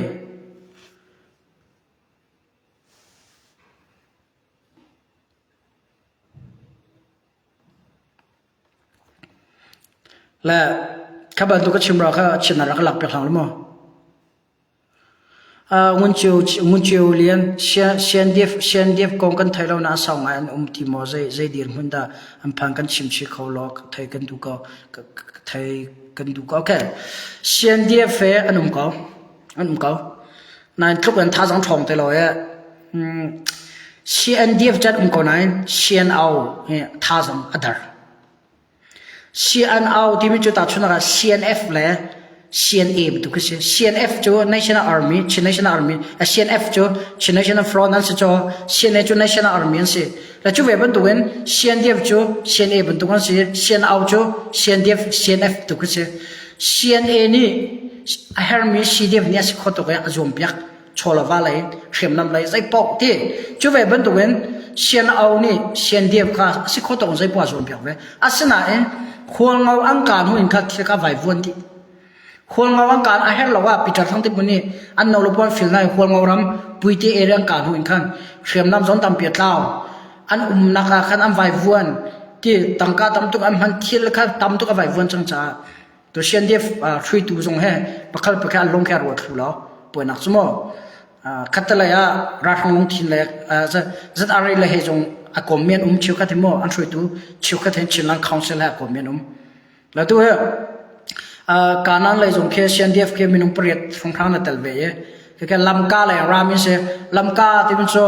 Le kha bantuk ka chim ra kha chin rak lak piak hlang lo maw? Ngun Cio Ngun Cio Lian CNDF CNDF kong kan thei lo na a sau ngai an um ti maw zei zei dirhmun dah an phan kan chim chih kho law thei kan duh ko thei kan duh ko okay CNDF he an um ko an um ko Nain tluk in thazaang ṭhawng ti lo i CNDF cu an um ko nain CNO hi thazaang a der. CNO timi cu tahchunhnak ah CNF le CNA bantuk khi si. CNF cu National Army, Chin National Army, CNF cu Chin National Front an si cu CNA cu National Army an si. Le cu ve bantukin CNDF cu CNA bantuk an si, CNO cu CNDF, CNF bantuk khi si. CNA nih a hermi CDF nih a si kho tuk i a zuampiak chawlava lei hriamnam lei zeipaoh ti cu ve bantukin CNO nih CNDF kha a si kho tuk in zeipoah a zuampiak ve asinain Hualngo an kaan hnu in kha thil kha vaivuan dih Hualngo an kaan a herh lo ah Peter Thang Timu nih an no le puan fil nai Hualngo ram Puite area an kaan hnu in khan hriamnam zon tampi a tlau an umnak ah khan an vaivuan ti tangka tam tuk an hman thil kha tam tuk a vaivuan cang caah tu CNDF hruaitu zong he pakhat pakhat an lung khe ruat thlu lo puainak cu maw khattelei ah ralhrang lungthin le ZRA le he zong a kom mi an um cheukhat hi maw an hruaitu cheukhat he Chinland Council he a kom mi an um la tu he. Kanan lei zong khi CNDF khi minung pariat hrawnghrang na tel ve i khi Lamka lei ram in si. Lamka timi cu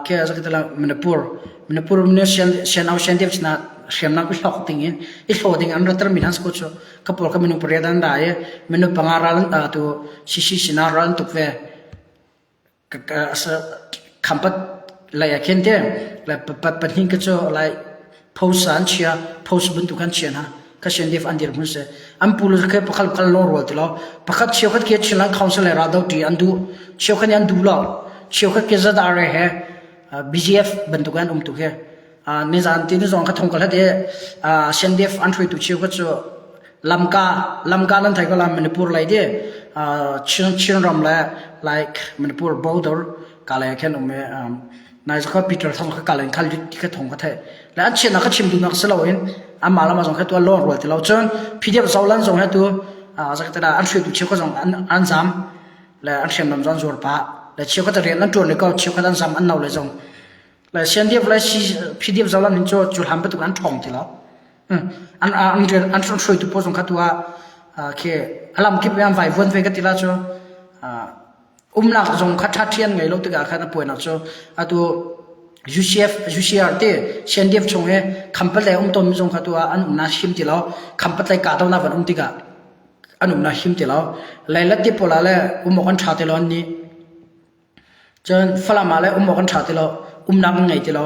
khi zakitala Manipur Manipur nih CNO CNDF sinah hriamnam i hlok ding in i hlaw ding an ratter mi hna si ko cu. Ka pawl kha minung pariat an ra i minung panga ral an tu CC sinah ral an tuk ve. Khampat lei ah khin te pahnih ka cu lai post an chia post bantuk an chia hna ka CNDF an dirhmun si an pu le khe pakhat pakhat lungrual ti lo pakhat cheukhat khi Chinland Council le raldo ṭi an duh cheukhat nih an duh lo cheukhat khi ZRA he BGF bantuk an um tu khi nizan ti ni zong kha thong ka hlat i CNDF an hruaitu cheukhat cu Lamka lamka nan thei ko la Manipur lei di Chin Chinram le like Manipur border ka lei khin um i nai zakha Peter thong kha ka len khal ti kha thong ka thei le an chinak ka chim duhnak si loin amah lama zong kha tu lon rual ti lo cun PDF zolan zong he tu zakatela an hruaitu cheu kha zong an an zam le an hriamnam zong zuar pa le cheu kha rian an tuan le ko cheu kha an zam an no le zong le CNDF le PDF zolan hin cu cu hlam bantuk an ṭhawng ti lo An an rian an hruaitu pawl zong kha tu ah khi a lamkip in an vaivuan ve ka ti la cu umnak zong kha ṭhaṭhi an ngei lo tikah khan a puainak cu atu UCF UCR te CNDF chung hi khampatlei um tawnmi zong kha tu ah an umnak him ti lo khampatlei kahdohnak van um tikah an umnak him ti lo leilet te pawl ah le um awk an ṭha ti lo an nih Cun Falam ah le um awk an ṭha ti lo, umnak an ngei ti lo.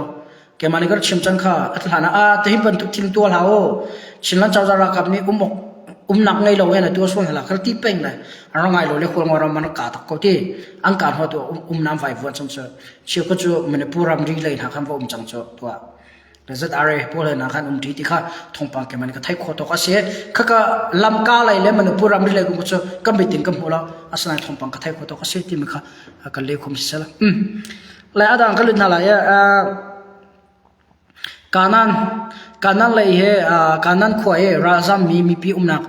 Keimah nih ka rak chim cang kha a hlan ah ah tihi bantuk thil tuah hlah u. Chinland cozah ralkap nih um awk umnak ngei lo in a tuah sual hna kha ti peng le an rak ngai lo le Hualngo ram an rak ka tak ko ti. An ka hnu tu umnak vai vuan cang cu. Chiu cu Manipur ramri lei hna khan va um cang cu tuah. ZRA pawl he khan um ṭi ti kha thawngpang ke man ka theih khawh tawk a si. Khaka lamka lei le Manipur ramri lei kong cu ka mit in ka hmu lo. Asinain thawngpang ka theih khawh tawk a si timi kha ka le khum si sela. Lai adang ka lut hna lai Kanan Kanan lei he Kanan khua i ralzam mi mipi umnak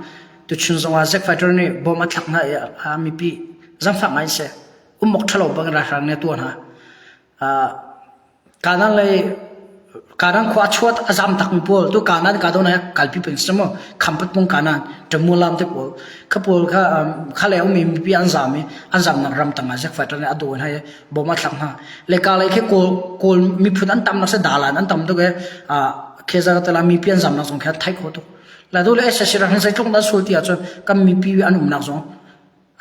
tuchun zongah Zack Fighter nih bom a thlak hna i mipi zangfak ngai si. Umok ṭhalo bang ralhrang nih a tuah hna. Kanan lei Kanan khua a chuat a zam takmi pawl tu Kanan ka do na kalpi peng si maw khampat pung Kanan Ṭamulam te pawl kha pawl kha kha le ummi mipi an zam i an zamnak ram tangah Zack Fighter nih a dawi hna i bom a thlak hna le ka lei khi kawl kawl miphun an tam nak se dalan an tam tuk i khi za tala mipi an zamnak zong khi an theih khawh tuk la du le SSC rak hin zeitluk dah sul ti ahcun kan mipi an umnak zong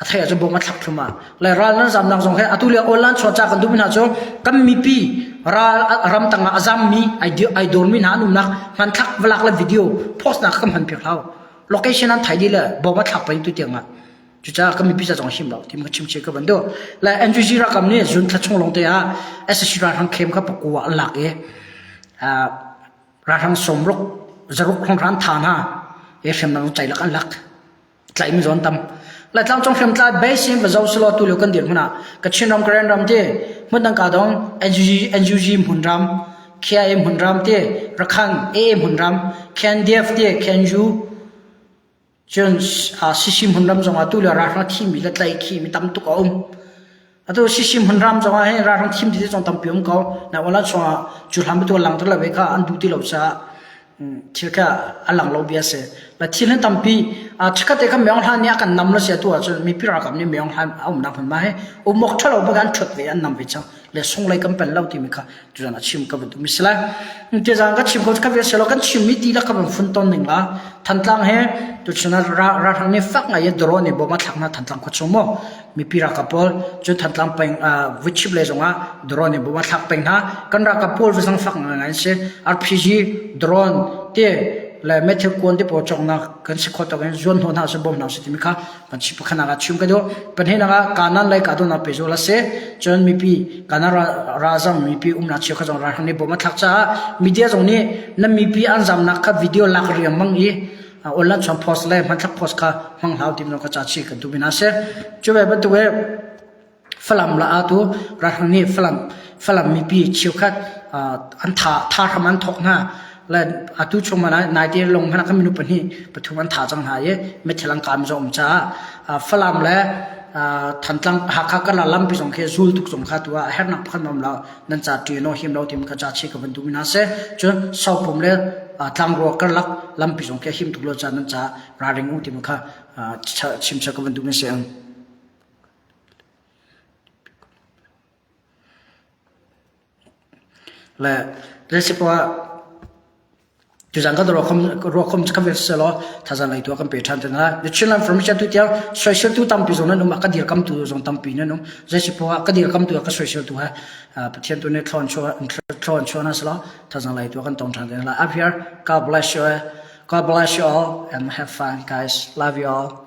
a thei ahcun bom a thlak thlum ah le ral nan zamnak zong he atu lio online chuah ca kan duhmi hna cu kan mipi ral ram tangah a zammi ai dawrmi hna an umnak hmanthlak valak le video post nak kan hman piak hau location an thai di le bom a thlak peng tu tiang ah cucaah kan mipi ca zong him lo tim ka chim che ka van du le NGG rakam nih zun thla chung long te ah SSC ralhrang khem kha pakua an lak i ralhrang somruk zaruk hrang tha hna e hriamnam chai lak an lak tlaihmi zawn tam Laitlang cung hriamtlai base in va zo selaw tu lio kan dir hmun ah Kachin ram Karen ram ti hmun dang ka dong NUG NUG hmun ram KIA hmun ram ti Rakhan AA hmun ram KNDF ti KNU cun CC hmun ram zong ah tu lio ralhrang thimi le tlai khimi tam tuk a um atu CC hmun ram zong ah hin ralhrang thim ti zong tampi um ko na wala chungah cu hlam tu lang ter lo ve kha an duh ti lo caah thil kha a lang lo bia si la thil hi tampi thikhat te kha Myong Hlan nih a kan nam la sia tu ahcun mipi ralkap nih Myong Hlan a umnak hmun ma hi umok thalo bak an thut ve an nam ve cang le sunglei kan pen lo timi kha tuzan a chim ka van duh mi si lai te zang ka chim ko ka ve selo kan chim mi ti la ka van fun ton ning la Thantlang he tuchun ralhrang nih fak ngai drone nih bom a thlak hna Thantlang khua chung mu mipi ralkap pawl cu Thantlang peng Vuichip lei zongah drone in bom a thlak peng hna kan ralkap pawl va zangfak ngai an si RPG drone te le methil kuan te pawl cawknak kan si khawh tawk in zuan hnawh hna si bom hna si timi kha kan chi pakhat ah chim ka duh pahnih ah kanan lei kahdohnak pe zawl a si cun mipi kanan ralzam mipi umnak cheukhat zong ralhrang nih bom a thlak caah media zong nih na mipi an zamnak kha video lak riangmang i online chuan post le hmanthlak post kha hmang hlau tim ka ca chi kan tu bina se cu ve bantuk e Falam la atu ralhrang nih Falam Falam mipi cheukhat an tha tha hram an thok hna le atu chung mana nai te long hmana kan minu pahnih pathum an tha cang hna i mithil an kam zong um caah Falam le Thantlang Hakha kala lampi zong khi zul tuk zong kha tu ah hernak pakhat mam lo nan ca ṭi no him lo tim kha ca chi ka van duh mi hna se cun sopum le. tlangrua karlak lampi zong khi a him tuk lo caah nan ca ralring u timi kha chimcha ka van duh mi si ang. Le zeisipoah tuzan kan ruakhom cu kan vil selaw thazang lei tu kan pe ṭhan te hna. The Chinland Formation tu tiang soiseltu tampi zong nan um, ka dirkamtu zong tampi nan um. Zeisipoah ka dirkamtu ka soiseltu ha Pathian tu nih thlawn chuah chuah na selaw thazang lei tu kan tong ṭhan te hna. Up here, God bless you. God bless you all and have fun guys. Love you all.